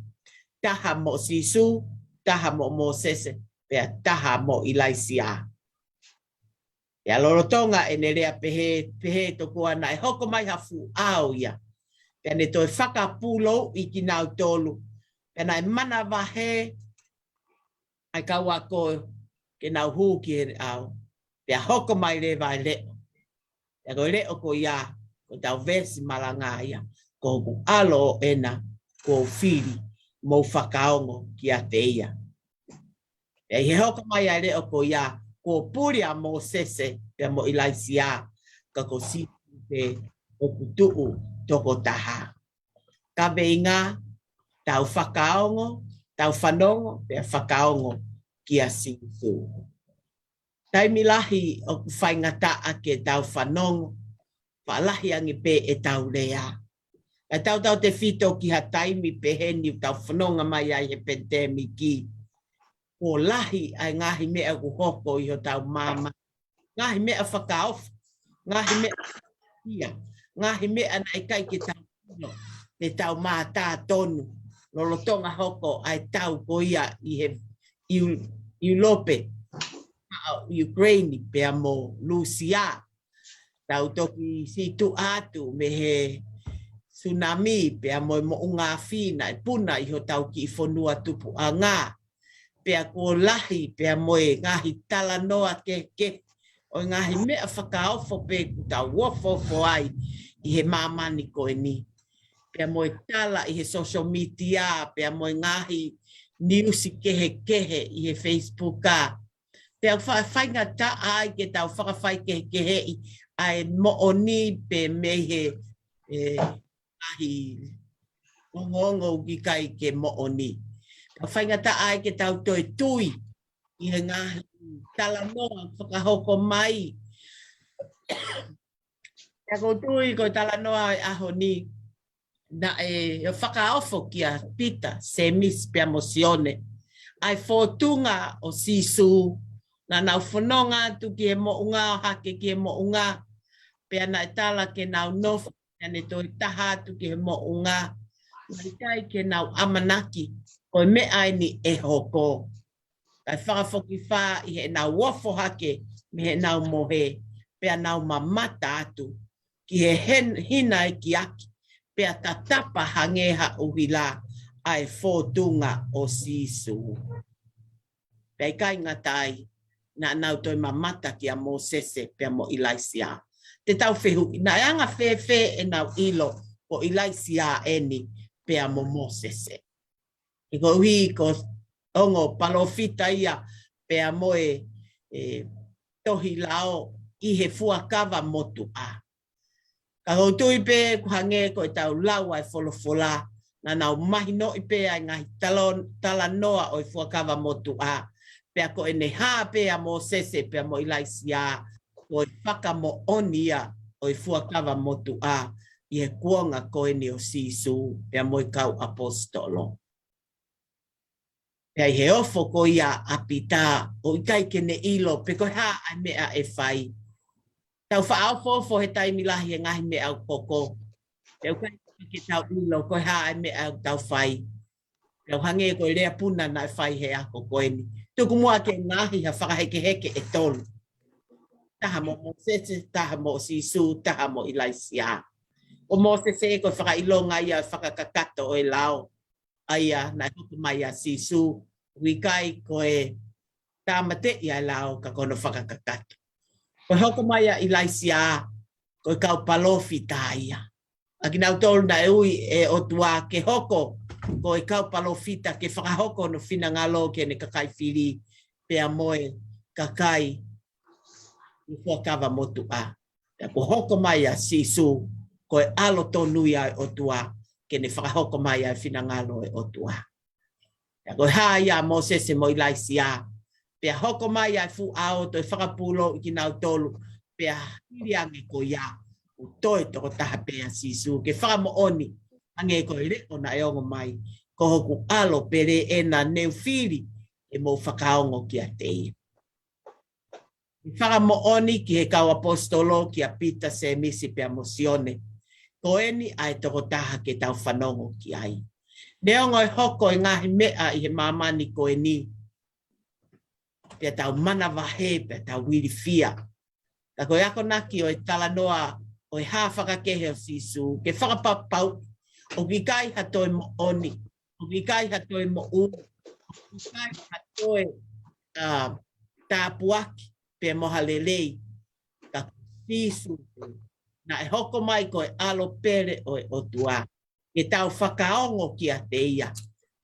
Taha mo Sīsū, taha mo Mōsese, pea taha mo ʻIlaisiā. Pea lolotonga ʻene lea pehē, pehē tokua naʻe hoko mai ha fuʻu ʻao ia. Pea ne toe fakapūlouʻi kinautolu. Pea naʻe manavahē ʻa e kau ako ke nau hū ki he ʻao. Pea hoko mai leva e leʻo. Pea ko e leʻo ko ia, ko ʻetau veesi malanga ia, ko hoku ʻAlo ʻoʻena, kuo u fili, mou fakaongo kiate ia. Pea ʻi he hoko mai ʻa e leʻo ko ia, kuo puli ʻa Mōsese pea mo ʻIlaisiā, ka ko Sīsū pē ʻoku tuʻu tokotaha. Kaveinga, tau fakaongo, tau fanongo, pea fakaongo kia Sīsū. Taimi lahi ʻoku faingataʻa ke tau fanongo, faʻa lahi ange pē ʻetau lea. Ka tautautefito ki ha taimi pehē ni ʻoku tau fononga mai ai he pandemic. Kuo lahi ʻa e ngaahi meʻa ʻoku hoko ʻi hotau māmani. Ngaahi meʻa fakaofo, ngaahi meʻa ia, ngaahi meʻa naʻe ʻikai ke tau ʻilo, te tau mātā tonu, lolotonga hoko ʻa e tau ko ia ʻi he ʻIu-, ʻIulope, ʻa ʻIukuleini pea mo Lūsia. Tau toki sītuʻa atu mei he tsunami pea mo e moʻunga afi naʻe puna ʻi hotau kiʻi fonua tupuʻanga. Pea kuo lahi pea mo e ngaahi talanoa kehekehe ʻo e ngaahi meʻa fakaofo pē ʻoku tau ofoofo ai ʻi he māmani ko eni. Pea mo e tala ʻi he social media, pea mo e ngaahi niusi kehekehe ʻi he Facebook ā. Pea fa-, faingataʻa ai ke tau fakafaikehekeheʻi ʻa e moʻoni pē mei he, ʻe, ngaahi ongoongo ʻoku ʻikai ke moʻoni. Pea faingataʻa ai ke tau toe tui ʻi he ngaahi talanoa fakahoko mai. Pea ʻoku ou tui ko e talanoa ʻo e ʻaho ni, naʻe fakaofo kia Pita, Sēmisi pea mo Sione ʻa e fōtunga ʻo Sīsū. Naʻa nau fononga atu ki he moʻunga, ʻo hake ki he moʻunga, pea naʻe tala ke nau nofo, pea ne toe taha atu ki he moʻunga. Naʻe ʻikai ke nau ʻamanaki ko e meʻa eni ʻe hoko. Kae fakafokifā ʻi heʻenau ofo hake mei heʻenau mohe, pea nau mamata atu ki he hen-, hina ekiaki, pea tatapa hangē ha ʻuhila ʻa e fōtunga ʻo Sīsū. Pea ʻikai ngata ai, naʻa nau toe mamata kia Mōsese pea mo ʻIlaisiā. Te tau fehuʻi, naʻe anga fēfē ʻenau ʻilo ko ʻIlaisiā eni pea mo Mōsese? He koeʻuhi ko e ongo palōfita ia pea mo e, ʻe, tohi lao ʻi he Fuakava Motuʻa. Ka ʻoku ou tui pē ʻoku hangē ko ʻetau lau ʻa e folofola, naʻa nau mahinoʻi pē ʻa e ngaahi talon-, talanoa ʻo e Fuakava Motuʻa. Pea ko ʻene hā pē ʻa Mōsese pea mo ʻIlaisiā, ko e fakamoʻoni ia ʻo e Fuakava Motuʻa ʻi he kuonga ko eni ʻo Sīsū pea mo e kau ʻaposetolo. Pea ʻi he ofo ko ia ʻa Pita, ʻoku ʻikai ke ne ʻilo pe ko e hā ʻa e meʻa ʻe fai. Tau faʻa ofoofo he taimi lahi he ngaahi meʻa ʻoku hoko, pea ʻoku ʻikai ke tau ʻilo ko e hā ʻa e meʻa ʻoku tau fai. Pea ʻoku hangē ko e lea puna naʻe fai he ako ko eni, tuku muʻa ke ngaohi ha fakahekeheke ʻe tolu. Taha mo Mōsese, taha mo Sīsū, taha mo ʻIlaisiā. Ko Mōsese ko e fakaʻilonga ia ʻo e fakakakato ʻo e lao. ʻA ia naʻe hoko mai ʻa Sīsū, ʻoku ʻikai ko e tāmateʻi ʻa e lao ka ko hono fakakakato. Ko e hoko mai ʻa ʻIlaisiā, ko e kau palōfita ia. ʻA kinautolu naʻe ui ʻe he ʻOtua ke hoko ko e kau palōfita ke fakahoko hono finangalo ki heʻene kakai fili pea mo e kakai ʻi he Fuakava Motuʻa. Pea kuo hoko mai ʻa Sīsū, ko e ʻAlo tonu ia ʻo e ʻOtua, ke ne fakahoko mai ʻa e finangalo ʻo e ʻOtua. Pea ko e hā ia ʻa Mōsese mo ʻIlaisiā, Pea hoko mai ʻa e fuʻu ʻao ʻo toe fakapūlou ʻi kinautolu. Pea hili ange ko ia, ʻoku toe tokotaha pē ʻa Sīsū ke fakamoʻoni ange ko e leʻo naʻe ongo mai, ko hoku ʻAlo pele ena, ne u fili ke mou fakaongo kiate ia. Fakamoʻoni ki he kau ʻaposetolo, kia Pita, Sēmisi pea mo Sione. Ko eni ʻa e tokotaha ke tau fanongo ki ai. Neongo e hoko e ngaahi meʻa ʻi he māmani ko eni, pea tau manavahē, pea tau ilifia. Ka ko e akonaki ʻo e talanoa ʻo e hā fakakehe ʻo Sīsū, ke fakapapauʻi ʻoku ʻikai ha toe moʻoni, ʻoku ʻikai ha toe moʻui, ʻoku ʻikai ha toe, ā, tāpuaki pea mo ha lelei, ka ko Sīsū naʻe hoko mai ko e ʻAlo pele ʻo e ʻOtua, ke tau fakaongo kiate ia,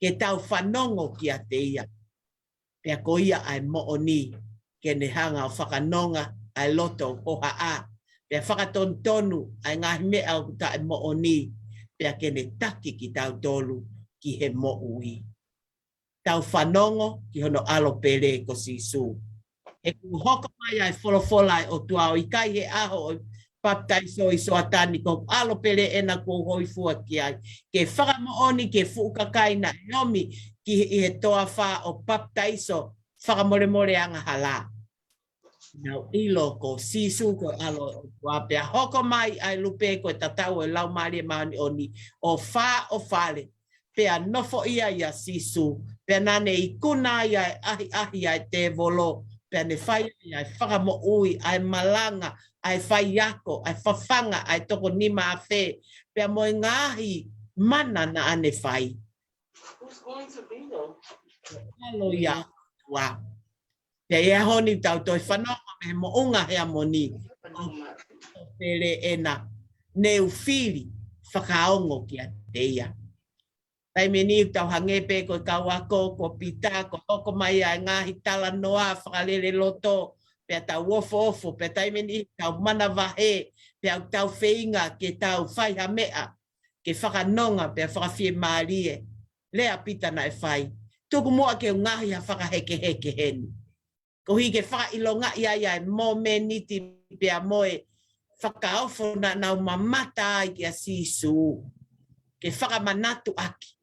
ke tau fanongo kiate ia. Pea ko ia ʻa e moʻoni, ke ne hanga ʻo fakanonga ʻa e loto hohaʻa, pea fakatonutonu ʻa e ngaahi meʻa ʻoku taʻemoʻoni, pea ke ne taki kitautolu ki he moʻui. Tau fanongo ki hono ʻAlo pele ko Sīsū. He kuo hoko mai ʻa e folofola ʻa e ʻOtua, ʻo ʻikai he ʻaho ʻo e papitaiso ʻi Soatani, ko hoku ʻAlo pele ena kuo u hōifua ki ai. Ke fakamoʻoni ki he fuʻu kakai naʻe omi ki he, ʻi he toafa ʻo papitaiso fakamolemole angahala. Nau ʻilo ko Sīsū ko e ʻAlo ʻo e ʻOtua. Pea hoko mai ʻa e lupe ko e tatau ʻo e Laumālie Māʻoniʻoni ʻo fāʻofale, pea nofoʻia ʻia Sīsū, pea naʻa ne ikuna ai ʻa e ʻahiʻahi ʻa e tēvolo, pea ne fai ai ʻa e fakamoʻui, ʻa e malanga, ʻa e faiako, ʻa e fafanga ʻa e toko nima afe, pea mo e ngaahi mana naʻa ne fai. ʻAlo ia ʻOtua. Pea ʻi he ʻaho ni tau toe fanongo mei he moʻunga Heamoni, ʻAlo pele ena, ne u fili fakaongo kiate ia. Taimi ni tau hangē pē ko e kau ako, ko Pita, ko e hoko mai ʻa e ngaahi talanoa fakalele loto, pea tau ofoofo, pea taimi ni tau manavahē, pea tau feinga ke tau fai ha meʻa ke fakanonga pea fakafiemālie. Lea ʻa Pita naʻe fai, tuku muʻa ke u ngaohi ha fakahekeheke heni, koeʻuhi ke fakaʻilongaʻi ai ʻa e momeniti pea mo e fakaofo naʻa nau mamata ai kia Sīsū, ke fakamanatu ʻaki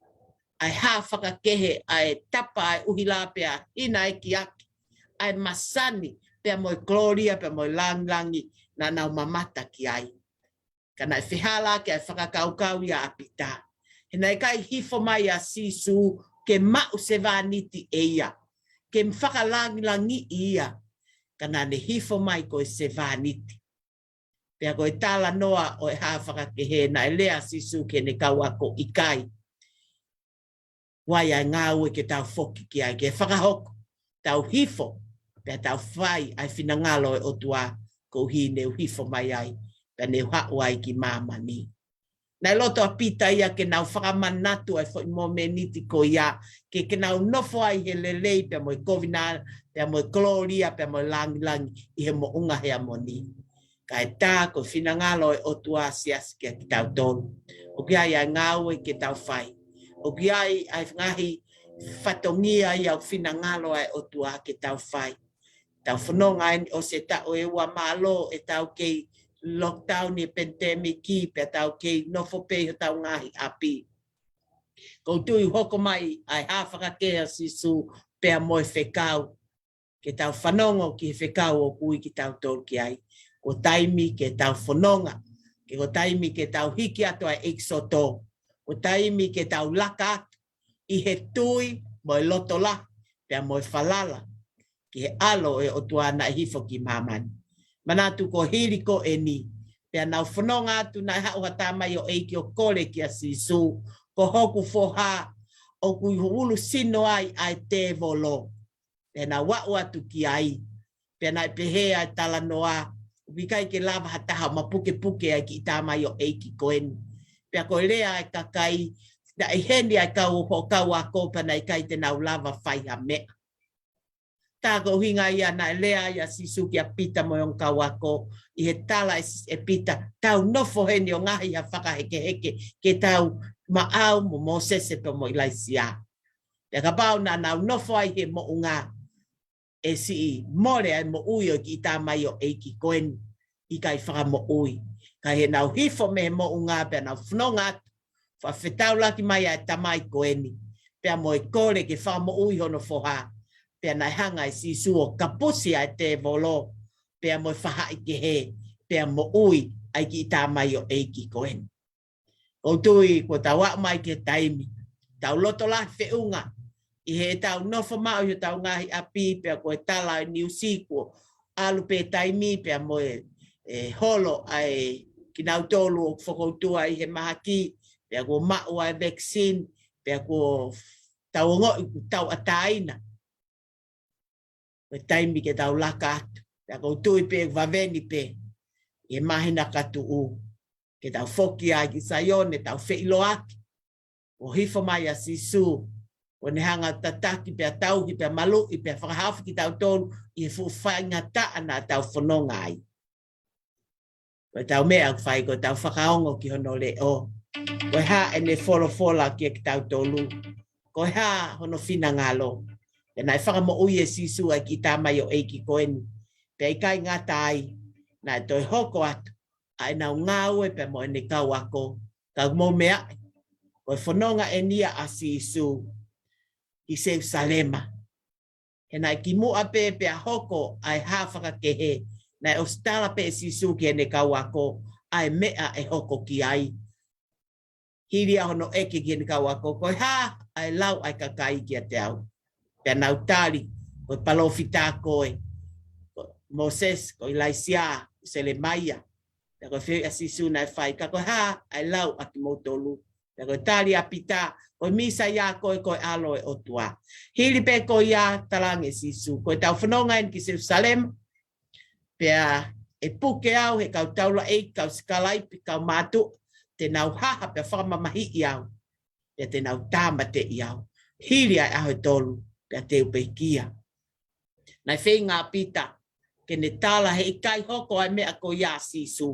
ʻa e hā fakakehe, ʻa e tapa, ʻa e ʻuhila pea hinaekiaki, ʻa e masani pea mo e kolōlia pea mo e langilangi naʻa nau mamata ki ai. Ka naʻe fehālaaki ʻa e fakakaukau ia ʻa Pita. He naʻe ʻikai hifo mai ʻa Sīsū ke maʻu sevāniti ʻe ia, ke fakalangilangiʻi ia. Ka naʻa ne hifo mai ko e sevāniti. Pea ko e talanoa ʻo e hā fakakehe, naʻe lea ʻa Sīsū ki heʻene kau ako, ʻikai. ʻOku ʻi ai ʻa e ngāue ke tau foki ki ai, ke fakahoko, tau hifo, pea tau fai ʻa e finangalo ʻo e ʻOtua, koeʻuhi ne u hifo mai ai, pea ne u haʻu ai ki māmani. Naʻe loto ʻa Pita ia ke nau fakamanatu ʻa e foʻi momeniti ko ia, ke, ke nau nofo ai he lelei pea mo e kovinānite, pea mo e kolōlia, pea mo e langilangi ʻi he moʻunga Heamoni. Kae tā ko e finangalo ʻo e ʻOtua, siasi, kia kitautolu. ʻOku ʻi ai ʻa e ngāue ke tau fai. ʻOku ʻi ai ʻa e ngaahi fatongia ia ʻoku finangalo ai ʻa e ʻOtua ke tau fai. Tau fononga eni ʻosi e taʻu ʻe ua, mālō ʻetau kei lockdown ʻi he pandemic, pea tau kei nofo pē ʻi hotau ngaahi ʻapi. Ko u tui ʻoku hoko mai ʻa e hā fakakehe ʻa Sīsū pea mo e fekau. Ke tau fanongo ki he fekau ʻoku ui kitautolu ki ai. Ko e taimi ke tau fononga, ke ko e taimi ke tau hiki atu ʻa e ʻEkisoto, ko e taimi ke tau laka atu ʻi he tui mo e loto lahi, pea mo e falala ki he ʻAlo ʻo e ʻOtua naʻe hifo ki māmani. Manatu ko e hili ko eni, pea nau fononga atu, naʻe haʻu ha tamaioʻeiki ʻo kole kia Sīsū, ko hoku foha, ʻoku ʻulu sino ai ʻa e tēvolo. Pea nau aʻu atu ki ai. Pea naʻe pehē ʻa e talanoa, ʻoku ʻikai ke lava ha taha ʻo mapukepuke ʻa e kiʻi tamaioʻeiki ko eni. Pea ko e lea ʻa e kakai, naʻe ʻi heni ʻa e kau, hoʻo kau ako, pea naʻe ʻikai te nau lava fai ha meʻa. Tā ko e ʻuhinga ia naʻe lea ai ʻa Sīsū kia Pita mo e ongo kau ako, ʻi he tala ʻe, ʻe Pita, tau nofo heni ʻo ngaohi ha fakahekeheke, ke tau maʻau mo Mōsese pea mo ʻIlaisiā. Pea kapau naʻa nau nofo ai he moʻunga, ʻe siʻi mole ʻa e moʻui ʻo e kiʻi tamaioʻeiki ko eni ʻikai fakamoʻui. Ka ʻi heʻenau hifo mei he moʻunga pea nau fononga atu, fakafetaulaki mai ʻa e tamai ko eni, pea mo e kole ke fakamoʻui hono foha, pea naʻe hanga ʻe Sīsū ʻo kapusi ʻa e tēvolo, pea mo e faʻahikehe, pea moʻui ʻa e kiʻi tamaioʻeiki ko eni. ʻOku ou tui kuo tau aʻu mai ki he taimi, tau loto lahi feʻunga, ʻi heʻetau nofo maʻu ʻi hotau ngaahi ʻapi, pea ko e tala ʻa e niusi kuo ʻalu pē taimi, pea mo e, e holo ʻa e kinautolu ʻoku fokoutua ʻi he mahaki, pea kuo maʻu ʻa e vaccine, pea kuo tau ongoʻi kuo tauʻatāina. Ko e taimi ke tau laka atu. Pea ʻoku ou tui pē ʻoku vave ni pē ʻi he māhina ka tuʻu, ke tau foki ai ki Saione, tau feʻiloaki. ʻO hifo mai ʻa Sīsū, ʻo ne hanga ʻo tataki pea tauhi pea maluʻi pea fakahaofi kitautolu ʻi he fuʻu faingataʻa naʻa tau fononga ai. Ko ʻetau meʻa ʻoku fai ko ʻetau fakaongo ki hono leʻo. Ko e hā ʻene folofola kiate kitautolu? Ko e hā hono finangalo? Pea naʻe fakamoʻui ʻe Sīsū ʻa e kiʻi tamaioʻeiki ko eni. Pea ʻikai ngata ai, naʻe toe hoko atu ʻa ʻenau ngāue pea mo ʻene kau ako. Ka ʻoku mou meaʻi, ko e fononga eni ia ʻa Sīsū ki Selusalema. He naʻe kimuʻa pē pea hoko ʻa e hā fakakehe, naʻe ʻosi tala pē ʻe Sīsū ki heʻene kau ako ʻa e meʻa ʻe hoko ki ai. Hili ia hono ʻeke ki heʻene kau ako, ko e hā ʻa e lau ʻa e kakai kiate au? Pea nau tali, ko e palōfita koe, ko Mōsese, ko ʻIlaisiā, ko Selemaia. Pea ko e fehuʻi ʻa Sīsū naʻe fai, ka ko e hā ʻa e lau ʻa kimoutolu? Pea ko e tali ʻa Pita, ko e Mīsaia koe, ko e ʻAlo ʻo e ʻOtua. Hili pē ko ia, talaange ʻe Sīsū, ko ʻetau fononga eni ki Selusalema, pea ʻe puke au ʻe he kau taulaʻeiki, kau sikalaipe, kau mātuʻa, te nau haha pea fakamamahiʻi au, pea te nau tāmateʻi au. Hili ʻa e ʻaho ʻe tolu, pea te u pekia. Naʻe feinga ʻa Pita ke ne tala heʻikai hoko ʻa e meʻa ko ia ʻa Sīsū.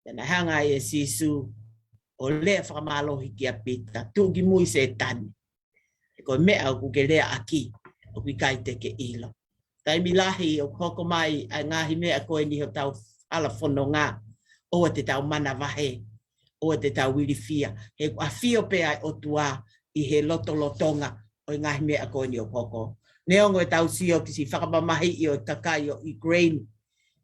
Pea naʻe hanga ai ʻe Sīsū ʻo lea fakamālohi kia Pita, tuʻu ki mui Sētane. He ko e meʻa ʻoku ke leaʻaki, ʻoku ʻikai te ke ʻilo. Taimi lahi ʻoku hoko mai ʻa e ngaahi meʻa ko eni ʻi hotau hala fononga, ʻoua te tau manavahē, ʻoua te tau ilifia. He ʻoku ʻafio pē ʻa e ʻOtua ʻi he lotolotonga ʻo e ngaahi meʻa ko eni ʻoku hoko. Neongo ʻetau sio ki siʻi fakamamahiʻi ʻo e kakai ʻo Ukraine,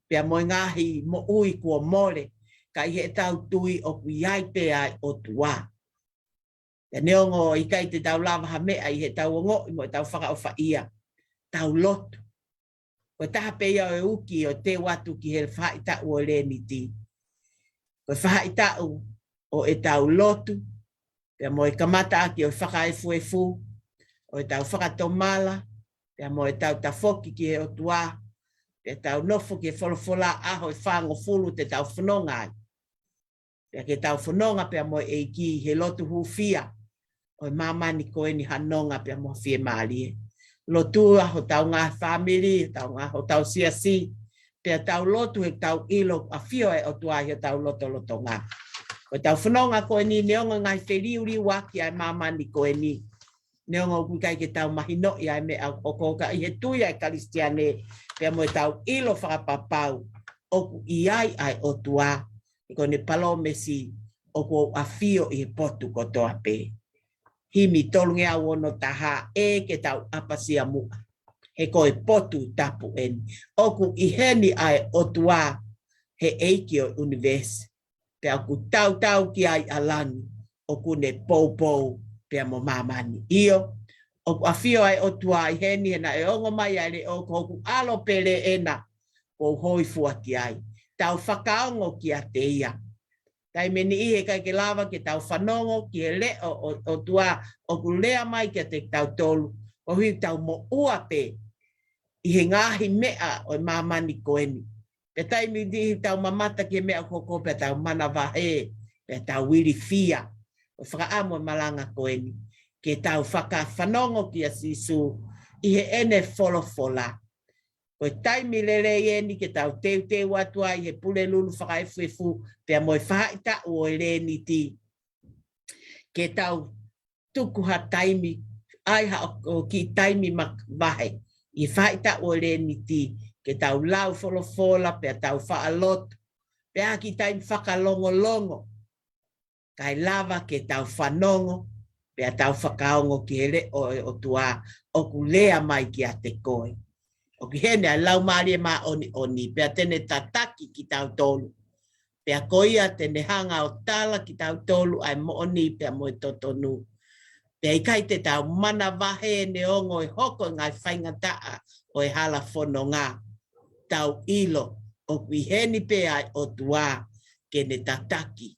pea mo e ngaahi moʻui kuo mole, ka ʻi heʻetau tui ʻoku ʻi ai pē ʻa e ʻOtua. Pea neongo ʻikai te tau lava ha meʻa ʻi heʻetau ongoʻi mo ʻetau fakaʻofaʻia, tau lotu. Ko e taha pē ia ʻo e uki ʻo teu atu ki he faʻahitaʻu ʻo e Leniti. Ko e faʻahitaʻu ʻo ʻetau lotu, pea mo e kamataʻaki ʻo e fakaefuefu, ʻo ʻetau fakatomala, pea mo ʻetau tafoki ki he ʻOtua, pea tau nofo ki he folofola ʻaho ʻe fāngofulu te tau fononga ai. Pea ke tau fononga pea mo e ʻEiki he lotu hūfia ʻo e māmani ko eni ha nonga pea mo ha fiemālie. Lotua hotau ngaahi fāmili, hotau ngaahi, hotau siasi, pea tau lotu he tau ʻilo ʻafio ʻa e ʻOtua ʻi hotau lotolotonga. Ko ʻetau fononga ko eni neongo ngaahi feliuliuaki ʻa e māmani ko eni. Neongo ʻoku ʻikai ke tau mahinoʻi ʻa e meʻa ʻoku hoko ka ʻi he tui ʻa e Kalisitiane, pea mo ʻetau ʻilo fakapapau ʻoku ʻi ai ʻa e ʻOtua, he ko ʻene palōmesi ʻoku ou ʻafio ʻi he potu kotoa pē. Himi tolungeau ono taha, ʻe ke tau ʻapasia muʻa. He ko e potu tapu eni. ʻOku ʻi heni ʻa e ʻOtua, he ʻEiki ʻo e ʻunivēsi. Pea ʻoku tautau ki ai ʻa langi, ʻoku ne poupou pea mo māmani. ʻIo, ʻoku ʻafio ʻa e ʻOtua ʻi heni he naʻe ongo mai ʻa e leʻo ko hoku ʻAlo pele ena, ʻoku ou hōifua ki ai. Tau fakaongo kiate ia. Taimi ʻe niʻihi ʻikai ke lava ke tau fanongo ki he leʻo ʻo, ʻOtua ʻoku lea mai kiate kitautolu. Koeʻuhi tau moʻua pē ʻi he ngaahi meʻa ʻo e māmani ko eni. Pea taimi ʻe niʻihi tau mamata ki he meʻa ʻoku hoko pea tau manavahē, pea tau ilifia. ʻOku fakaʻamu e malanga ko eni ke tau fakafanongo kia Sīsū ʻi heʻene folofola. Ko e taimi lelei eni ke tau teuteu atu ai he Pulelulu Fakaefuefu pea mo e faʻahitaʻu ʻo e Leniti. Ke tau tuku ha taimi, ʻai ha ʻo, ʻo kiʻi taimi ma-, vahe, ʻi he faʻahitaʻu ʻo e Leniti, ke tau lau folofola, pea tau faʻa lotu, pea ʻi he taimi fakalongolongo, kae lava ke tau fanongo, pea tau fakaongo ki he leʻo ʻo e ʻOtua ʻoku lea mai kiate koe. ʻOku ʻi heni ʻa e Laumālie Māʻoniʻoni, pea te ne tataki kitautolu. Pea ko ia te ne hanga ʻo tala kitautolu ʻa e moʻoni pea mo e totonu. Pea ʻikai te tau manavahē neongo ʻe hoko e ngaahi faingataʻa ʻo e hala fononga. Tau ʻilo, ʻoku ʻi heni pē ʻa e ʻOtua ke ne tataki,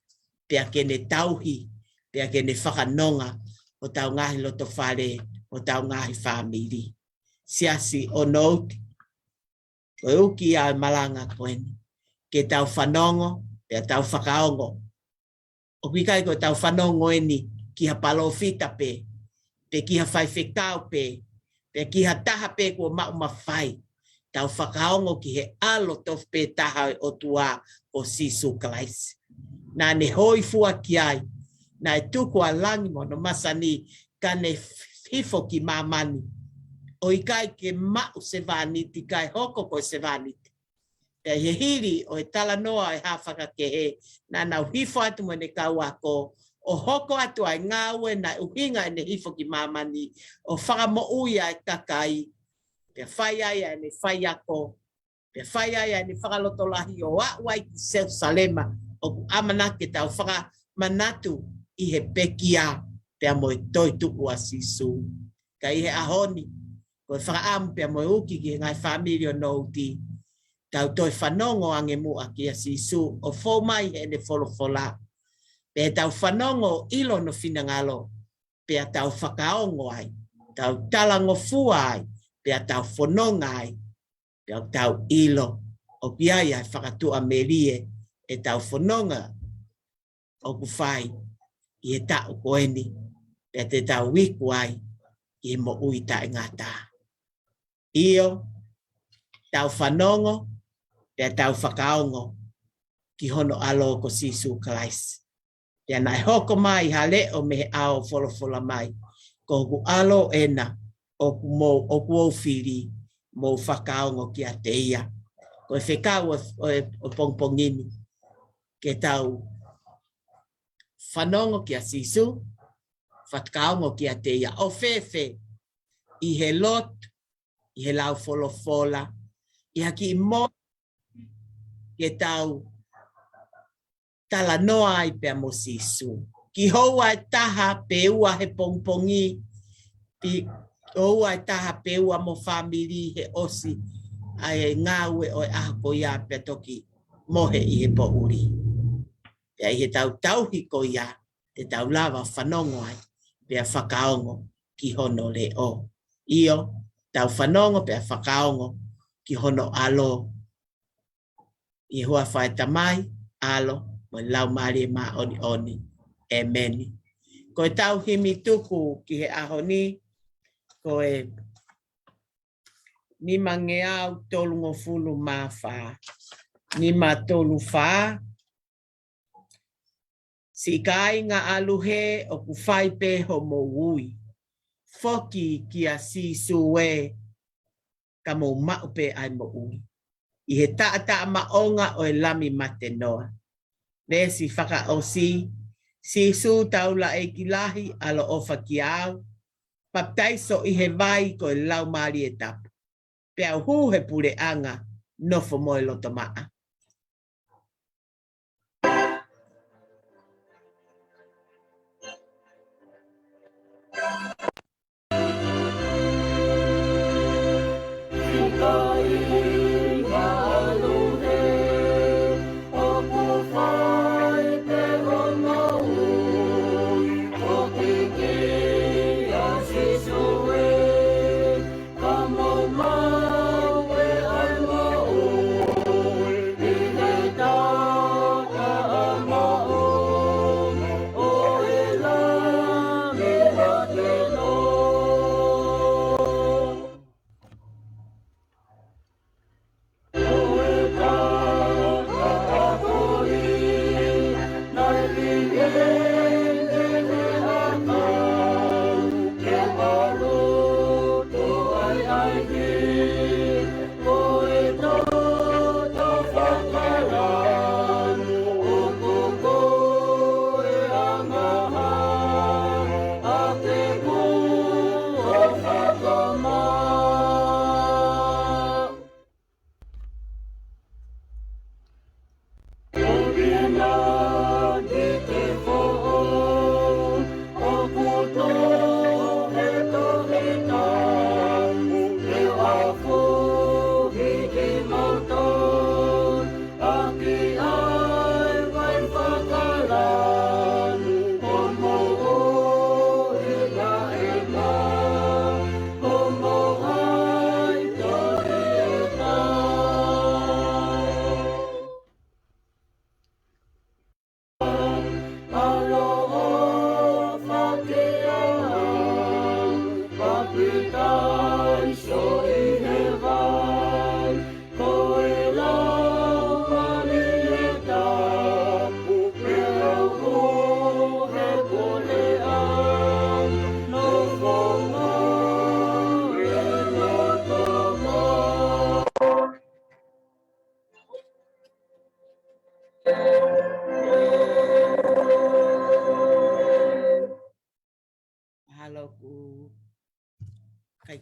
pea ke ne tauhi, pea ke ne fakanonga hotau ngaahi lotofale, hotau ngaahi fāmili. Siasi ʻo Nouti, ko e uki ia ʻo e malanga ko eni. Ke tau fanongo, pea tau fakaongo. ʻOku ʻikai ko ʻetau fanongo eni ki ha palōfita pē, pe ki ha faifekau pē, pe ki ha taha pē kuo maʻu mafai. Tau fakaongo ki he ʻAlo tofu pē taha ʻo e ʻOtua, ko Sīsū Kalaisi. Naʻa ne hōifua ki ai, naʻe tuku ʻa langi mo hono masani, ka ne hifo ki māmani. ʻO ʻikai ke maʻu sevāniti, kae hoko ko e sevāniti. Pea ʻi he hili ʻo e talanoa ʻo e hā fakakehe, naʻa nau hifo atu mo ʻene kau ako, ʻo hoko atu ʻa e ngāue naʻe ʻuhinga ʻene hifo ki māmani, ʻo fakamoʻui ʻa e kakai, pea fai ai ʻa ʻene faiako, pea fai ai ʻa ʻene fakalotolahi ʻo aʻu ai ki Selusalema, ʻoku ʻamanaki ke tau fakamanatu ʻi he pekia, pea mo e toetuʻu ʻa Sīsū. Ka ʻi he ʻaho ni, ko e fakaʻamu pea mo e uki ki he ngaahi fāmili ʻo Nouti, tau toe fanongo ange muʻa kia Sīsū ʻo fou mai heʻene folofola. Pea tau fanongo ʻilo hono finangalo, pea tau fakaongo ai, tau talangofua ai, pea tau fononga ai, pea tau ʻilo, ʻoku ʻi ai ʻa e fakatuʻamelie ʻetau fononga ʻoku fai ʻi he taʻu ko eni, pea te tau iku ai ʻi he moʻui taʻengata. ʻIo, tau fanongo, pea tau fakaongo ki hono ʻAlo ko Sīsū Kalaisi. Pea naʻe hoko mai ha leʻo mei he ʻao ʻo folofola mai, ko hoku ʻAlo ena, ʻoku mou, ʻoku ou fili, mou fakaongo kiate ia. Ko e fekau ʻo, ʻo, ʻo e pongipongi ni, ke tau fanongo kia Sīsū, fakaongo kiate ia. ʻO fēfē, ʻi he lotu, ʻi he lau folofola, ʻi ha kiʻi mo ke tau talanoa ai pea mo Sīsū. Ki houa ʻe taha pe ua he pongipongi, pe houa ʻe taha pe ua mo fāmili he ʻosi ʻa e ngāue ʻo e ʻaho ko ia pea toki mohe ʻi he poʻuli. Pea ʻi he tau tauhi ko ia, te tau lava fanongo ai, pea fakaongo ki hono leʻo. ʻIo, tau fanongo pea fakaongo ki hono ʻAlo. ʻI he huafa ʻo e Tamai, ʻAlo, mo e Laumālie Māʻoniʻoni. ʻEmeni. Ko e tau himi tuku ki he ʻaho ni, ko e nima ngeau tolungofulu mā fā. Nima tolu fā. Siʻi kāinga ʻalu hē, ʻoku fai pē homou ui. Foki kia Sīsū ē, ka mou maʻu pē ʻa e moʻui. ʻI he taʻataʻa maʻonga ʻo e Lami mate noa. Veesi fakaʻosi, Sīsū taulaʻeiki lahi, ʻaloʻofa kiate au, papitaiso ʻi he vai ko e Laumālie Tapu. Pea u hū he puleʻanga, nofo mo e loto maʻa.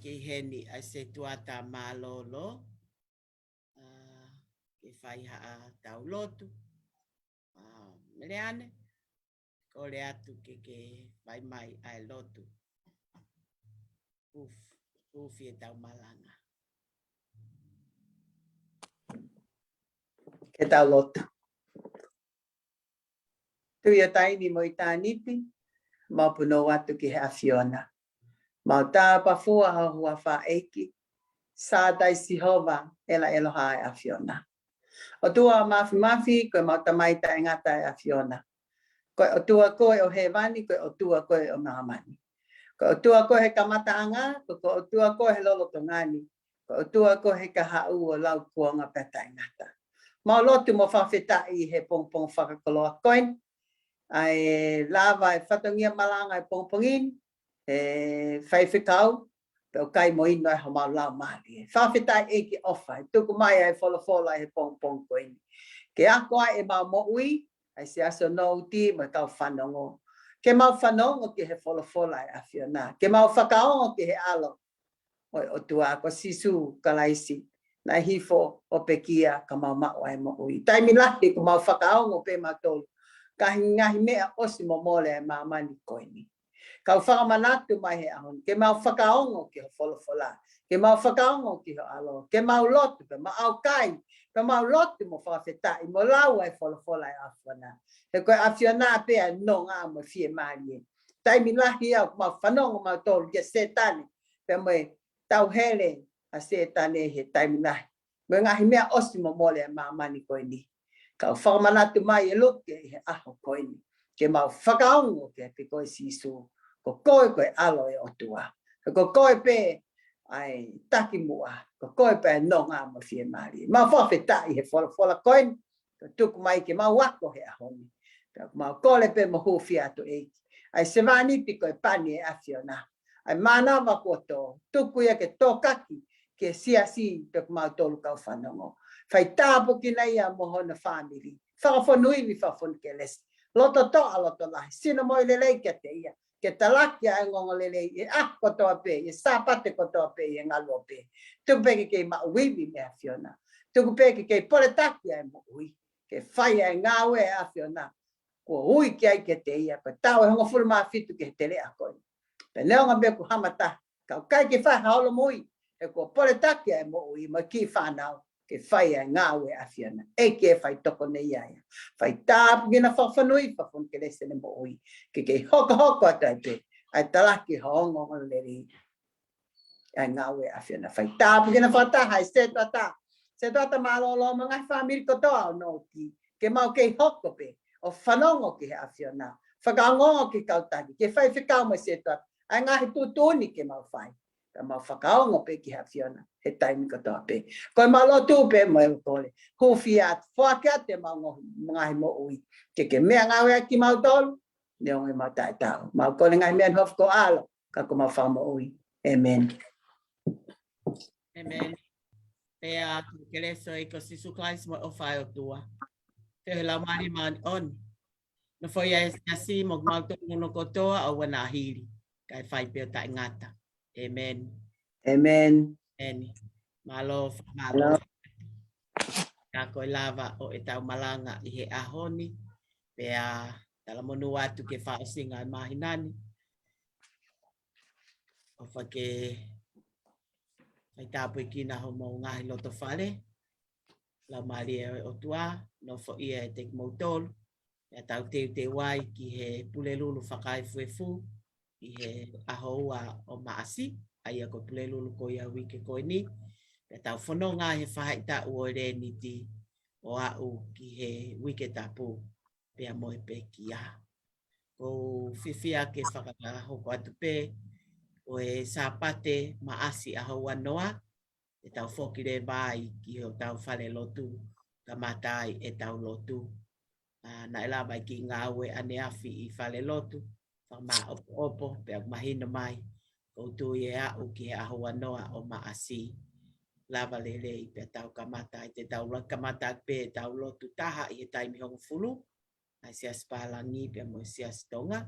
ʻI heni ʻa e setuata mālōlō, ʻa, ke fai haʻatau lotu. ʻA, Meleane, kole atu ke ke fai mai ʻa e lotu. Uf, ufi ʻetau malanga. Ke tau lotu. Tuʻi ʻo taimi mo ʻitāniti, mau punou atu ki he ʻAfiona. Mau tāpafua ho huafa ʻEiki, Sātai Sihova, ʻEla ʻEloha ʻa e ʻAfiona. ʻOtua Māfimafi, ko e mau Tamai taʻengata ʻa e ʻAfiona. Ko e ʻOtua koe ʻo hēvani, ko e ʻOtua koe ʻo māmani. Ko e ʻOtua koe he kamataʻanga, ko e ʻOtua koe he lolotonga ni. Ko e ʻOtua koe he kahaʻu ʻo laukuonga pea taʻengata. Mau lotu mo fakafetaʻi he pongipongi fakakoloa ko eni. ʻA e lava e fatongia malanga e pongipongi ni, ʻe faifekau, pea ʻoku ʻikai mo inu ʻa homau laumālie. Fakafetaʻi ʻEiki ʻofa, ʻe tuku mai ʻa e folofola he pongipongi ko eni. Ke ako ai ʻemau moʻui, ʻa e siasi ʻo Nouti mo e kau fanongo. Ke mau fanongo ki he folofola ʻa e ʻAfiona. Ke mau fakaongo ki he ʻAlo ʻo e ʻOtua ko Sīsū Kalaisi, naʻe hifo ʻo pekia ka mau maʻu ʻa e moʻui. Taimi lahi ʻoku mau fakaongo pē mautolu ki he ngaahi meʻa ʻosi momole ʻa e māmani ko eni. Kau fakamanatu mai he ʻaho ni, ke mau fakaongo ki ho folofola, ke mau fakaongo ki ho ʻAlo, ke mau lotu, ke mau ʻaukai, ke mau lotu mo fakafetaʻi, mo lau ʻa e folofola ʻa e ʻAfiona. He ko e ʻAfiona pē ʻa e nonga mo e fiemālie. Taimi lahi ʻoku mau fanongo mautolu kia Sētane, pea mo e tauhele ʻa Sētane he taimi lahi. Mo e ngaahi meʻa ʻosi momole ʻa e māmani ko eni. Kau fakamanatu mai ʻe Luke ʻi he ʻaho ko eni. Ke mau fakaongo kiate koe Sīsū. Ko koe ko e ʻAlo ʻo e ʻOtua. He ko koe pē ʻa e takimuʻa. Ko koe pē ʻa e nonga mo e fiemālie. Mau fakafetaʻi he folofola ko eni. Ke tuku mai ke mau ako he ʻaho ni. Pea mau kole pē mo hūfia atu ʻEiki. ʻA e sevāniti ko e pani ʻa e ʻAfiona. ʻA e mānava kuo tō, tuku ia ke tokaki ki he siasi pea mo mautolu kau fanongo. Fai tāpuekina ia mo hono fāmili. Fakafonua ni, fakafonu kelesi. Loto toʻa, loto lahi. Sino moʻui lelei kiate ia. Ke talaki ʻa e ongoongolelei ʻi he ʻaho kotoa pē, ʻi he Sāpate kotoa pē, ʻi he ngaluope. Tuku pē ke kei maʻu ivi mei he ʻAfiona. Tuku pē ke kei poletaki ʻa e moʻui. Ke fai ʻa e ngāue ʻa e ʻAfiona kuo ui ki ai kiate ia, ko e taʻu ʻe hongofulu mā fitu ki he teleʻa ko eni. Pea neongo pē kuo hā mata, ka ʻoku ʻikai ke fai ha holomui, he kuo poletaki ʻa e moʻui mo e kiʻi fānau, ke fai ʻa e ngāue ʻa e ʻAfiona. ʻEiki ʻe fai tokoni ia ia. Fai tāpuekina, fakafonua, fakafonu kelesi ʻene moʻui. Ke kei hokohoko atu ai pē ʻa e talaki ho ongoongolelei. ʻA e ngāue ʻa e ʻAfiona. Fai tāpuekina fakataha ʻa e setuata. Setuata mālōlō mo e ngaahi fāmili kotoa ʻo Nouti. Ke mau kei hoko pē ʻo fanongo ki he ʻAfiona. Fakaongoongo ki he kau taki, ki he faifekau mo e setuata. ʻA e ngaahi tuʻutuʻuni ke mau fai. Ka mau fakaongo pē ki he ʻAfiona he taimi kotoa pē. Ko e mau lotu pē mo e kole. Hūfia atu, foaki atu ʻemau ngo-, ngaahi moʻui. Ke ke meʻangāueʻaki kimautolu, neongo ʻemau taʻetaau. Mau kole ngaahi meʻa ni ʻi ho huafa ko ho ʻAlo, ka ko homau Fakamoʻui. ʻĒmeni. ʻĒmeni. Pea ko e kelesi ʻa e ʻEiki ko Sīsū Kalaisi mo e ʻofa ʻa e ʻOtua, feohi ʻa e Laumālie Māʻoniʻoni, nofoʻia ʻa e siasi mo kimautolu hono kotoa ʻo ʻoua naʻa hili, kae fai pē ʻo taʻengata. ʻĒmeni. ʻĒmeni. ʻĒmeni. Mālō, mālō. Ka ko e lava ʻo ʻetau malanga ʻi he ʻaho ni, pea talamonū atu ki he fakaʻosinga ʻo e māhina ni. ʻOfa ke fai tāpuekina homou ngaahi loto fale. Laumālie ʻo e ʻOtua, nofoʻia ʻiate kimoutolu. Pea tau teuteu ai ki he Pulelulu fakaefuefu ʻi he ʻaho ua ʻo Maʻasi, ʻa ia ko e Pulelulu ko ia ʻo e uike ko eni. Pea tau fononga he faʻahitaʻu ʻo e Leniti ʻo aʻu ki he Uike Tapu pea mo e pekia. ʻOku ou fiefia ke fakahoko atu pē ʻa e Sāpate Maʻasi ʻaho ua noa, ʻe tau foki leva ai ki hotau falelotu, kamata ai ʻetau lotu. ʻA, naʻe lava e kiʻi ngāue ʻaneafi ʻi falelotu, fakamāʻopoʻopo, pea mahino mai, ʻoku ou tui ʻe aʻu ki he ʻaho ua noa ʻo Maʻasi, lava lelei, pea tau kamata ai, te tau la-, kamata pē ʻetau lotu taha ʻi he taimi hongofulu, ʻa e siasi pālangi pea mo e siasi Tonga.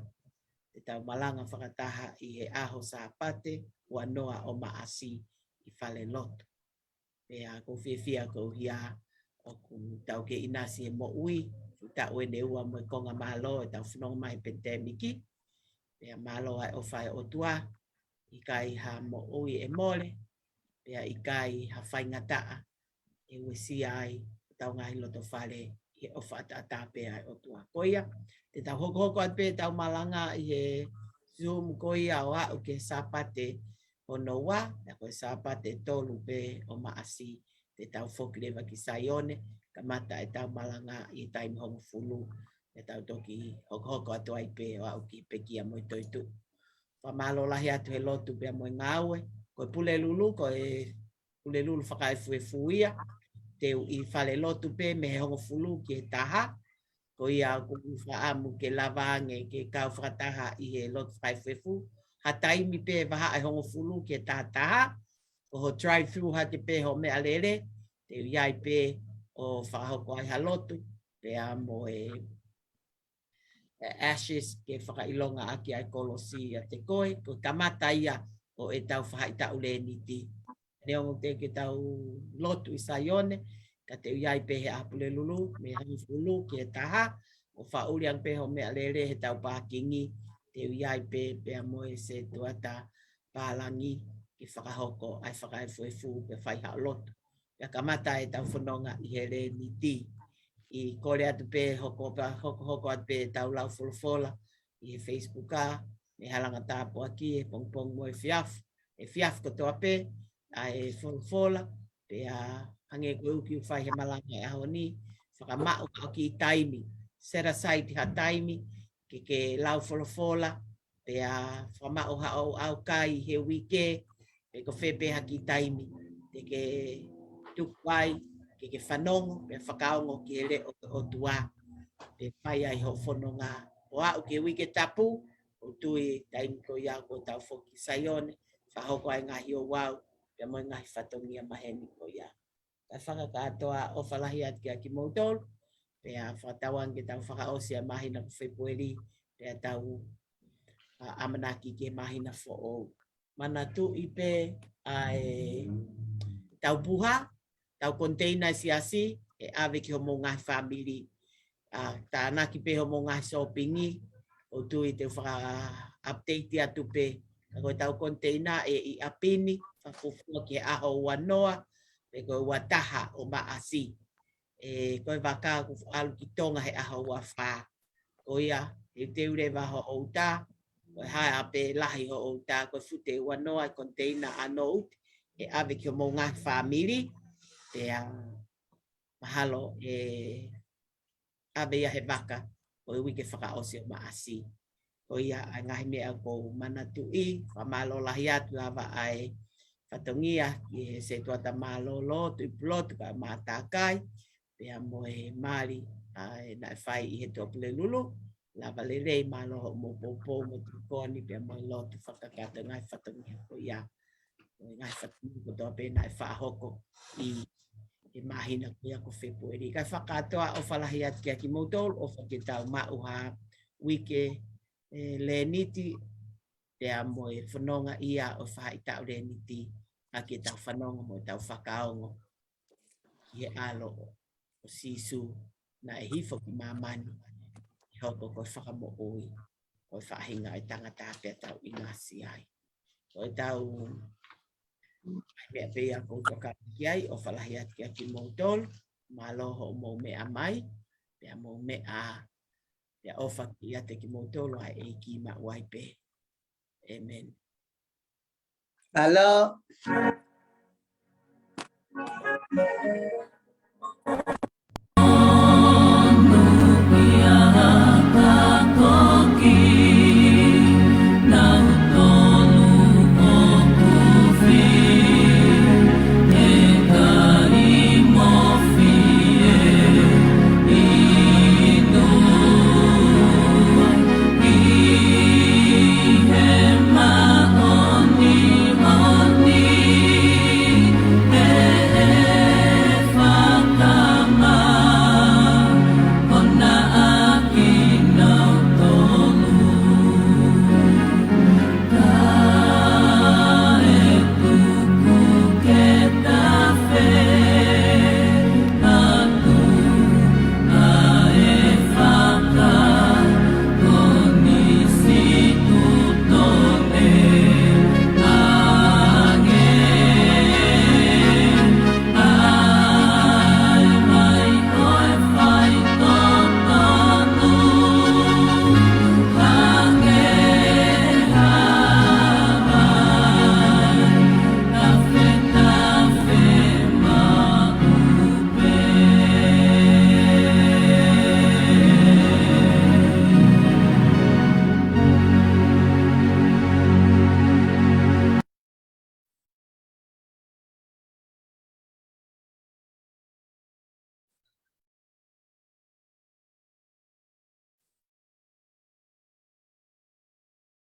te tau malanga fakataha ʻi he ʻaho Sāpate, ua noa ʻo Maʻasi ʻi falelotu. Pea ʻoku ou fiefia koeʻuhi ʻoku tau kei ʻinasi he moʻui, ʻi he taʻu ʻeni ʻe ua mo e konga mālō ʻetau fononga mai he pandemic. Pea mālō ʻa e ʻofa ʻa e ʻOtua, ʻikai ha moʻui ʻe mole, pea ʻikai ha faingataʻa ʻe uesia ai ʻetau ngaahi loto fale ʻi he ʻofa ʻataʻatā pē ʻa e ʻOtua. Ko ia, te tau hokohoko atu pē ʻetau malanga ʻi he Zoom ko ia ʻo aʻu ki he Sāpate hono ua, pea ko e Sāpate tolu pē ʻo Maʻasi, te tau foki leva ki Saione, kamata ʻetau malanga ʻi he taimi hongofulu, te tau toki hokohoko atu ai pē ʻo aʻu ki he pekia mo e toetuʻu. Fakamālō lahi atu he lotu pea mo e ngāue, ko e Pulelulu, ko e Pulelulu fakaefuefu ia, te u ʻi falelotu pē mei he hongofulu ki he taha, ko ia ʻoku ou fakaʻamu ke lava ange ke kau fakataha ʻi he lotu fakaefuefu, ha taimi pē vahaʻa ʻe hongofulu ki he taha taha, ko hoʻo drive through hake pē hoʻo meʻalele, te u ʻi ai pē ʻo fakahoko ai ha lotu, pea mo e e ashes ke fakaʻilonga ʻaki ʻa e kolosi ʻiate koe, ko e kamata ia ʻo ʻetau fahaʻitaʻu lēniti. Neongo teʻeki ke tau lotu ʻi Saione, ka te u ʻi ai pē he ʻaho Pulelulu, mei he hongofulu ki he taha, ʻo fakaʻuli ange pē hoʻo meʻalele he tau pākingi, te u ʻi ai pē pea mo e setuata pālangi ke fakahoko ʻa e fakaefuefu pea fai haʻo lotu. Pea kamata ʻetau fononga ʻi he lēniti. ʻI kole atu pē hoko pē, hoko, hoko atu pē ʻetau lau folofola ʻi he Facebook ʻa, mei he halanga tāpuaki he pongipongi mo e efiafi. Efiafi kotoa pē, ʻa e folofola, pea hangē ko e ʻuhinga ʻoku fai he malanga ʻi he ʻaho ni, fakamaʻu haʻo kiʻi taimi, set aside ha taimi, ke ke lau folofola, pea fakamaʻu haʻo ʻaukai he uike, pe ko fē pē ha kiʻi taimi, te ke tuku ai, ke ke fanongo, pea fakaongo ki he leʻo ʻo e ʻOtua, pea fai ai hoʻo fononga, ʻo aʻu ki he uike tapu, ʻoku ou tui taimi ko ia ʻoku tau foki Saione, fakahoko ai ngaahi ouau, pea mo e ngaahi fatongia maheni ko ia. Kae fakakātoa ʻofa lahi atu kiate kimoutolu, pea fakatauange ke tau fakaʻosi ʻa e māhina ko Fēpueli, pea tau ʻamanaki ki he māhina foʻou. Manatuʻi pē ʻa e tau puha, tau container ʻa e siasi, ʻe ʻave ki homou ngaahi fāmili. ʻA, tānaki pē homou ngaahi sōpingi, ʻoku ou tui te u faka-update atu pē. Ka ko e tau container ʻe ʻi ʻapi ni, fakafuofua ki he ʻaho ua noa, pe ko e ua taha ʻo Maʻasi. ʻE, ko e vaka ʻoku ʻalu ki Tonga he ʻaho ua fā. Ko ia, teuteu leva hoʻo uta, ko e hā pē lahi hoʻo uta, ko e fute ua noa ʻa e container ʻa Nout, ʻe ʻave ki homou ngaahi fāmili, pea mahalo ʻe ʻave ia he vaka, ko e uike fakaʻosi ʻo Maʻasi. Ko ia ʻa e ngaahi meʻa ʻoku ou manatuʻi, fakamālō lahi atu lava ʻa e fatongia ki he setuata mālōlō, Tuʻipulotu kae ʻumaʻā Takai, pea mo e mali ʻa ē naʻe fai ʻi he Tuʻapulelulu, lava lelei, mālō hoʻomou poupou mo e tokoni, pea mo e lotu fakakakato e ngaahi fatongia ko ia. Mo e ngaahi fatongia kotoa pē naʻe fakahoko ʻi he māhina ko ia ko Fēpueli. Kae fakakātoa ʻofa lahi atu kiate kimoutolu, ʻofa ke tau maʻu ha uike, ʻe, lēniti, pea mo e fononga ia ʻo e fahaʻitaʻu lēniti, ʻa ke tau fanongo mo tau fakaongo ki he ʻAlo ʻo Sīsū naʻe hifo ki māmani, ʻe hoko ko e Fakamoʻui, ko e faʻahinga ʻo e tangata pea tau ʻinasi ai. Ko e tau meʻa pē ia ʻoku ou tokanga ki ai, ʻofa lahi atu kiate kimoutolu, mālō hoʻomou meʻa mai, pea mou meʻa, pea ʻofa kiate kimoutolu ʻa e ʻEiki maʻu ai pē. ʻĒmeni. Hello.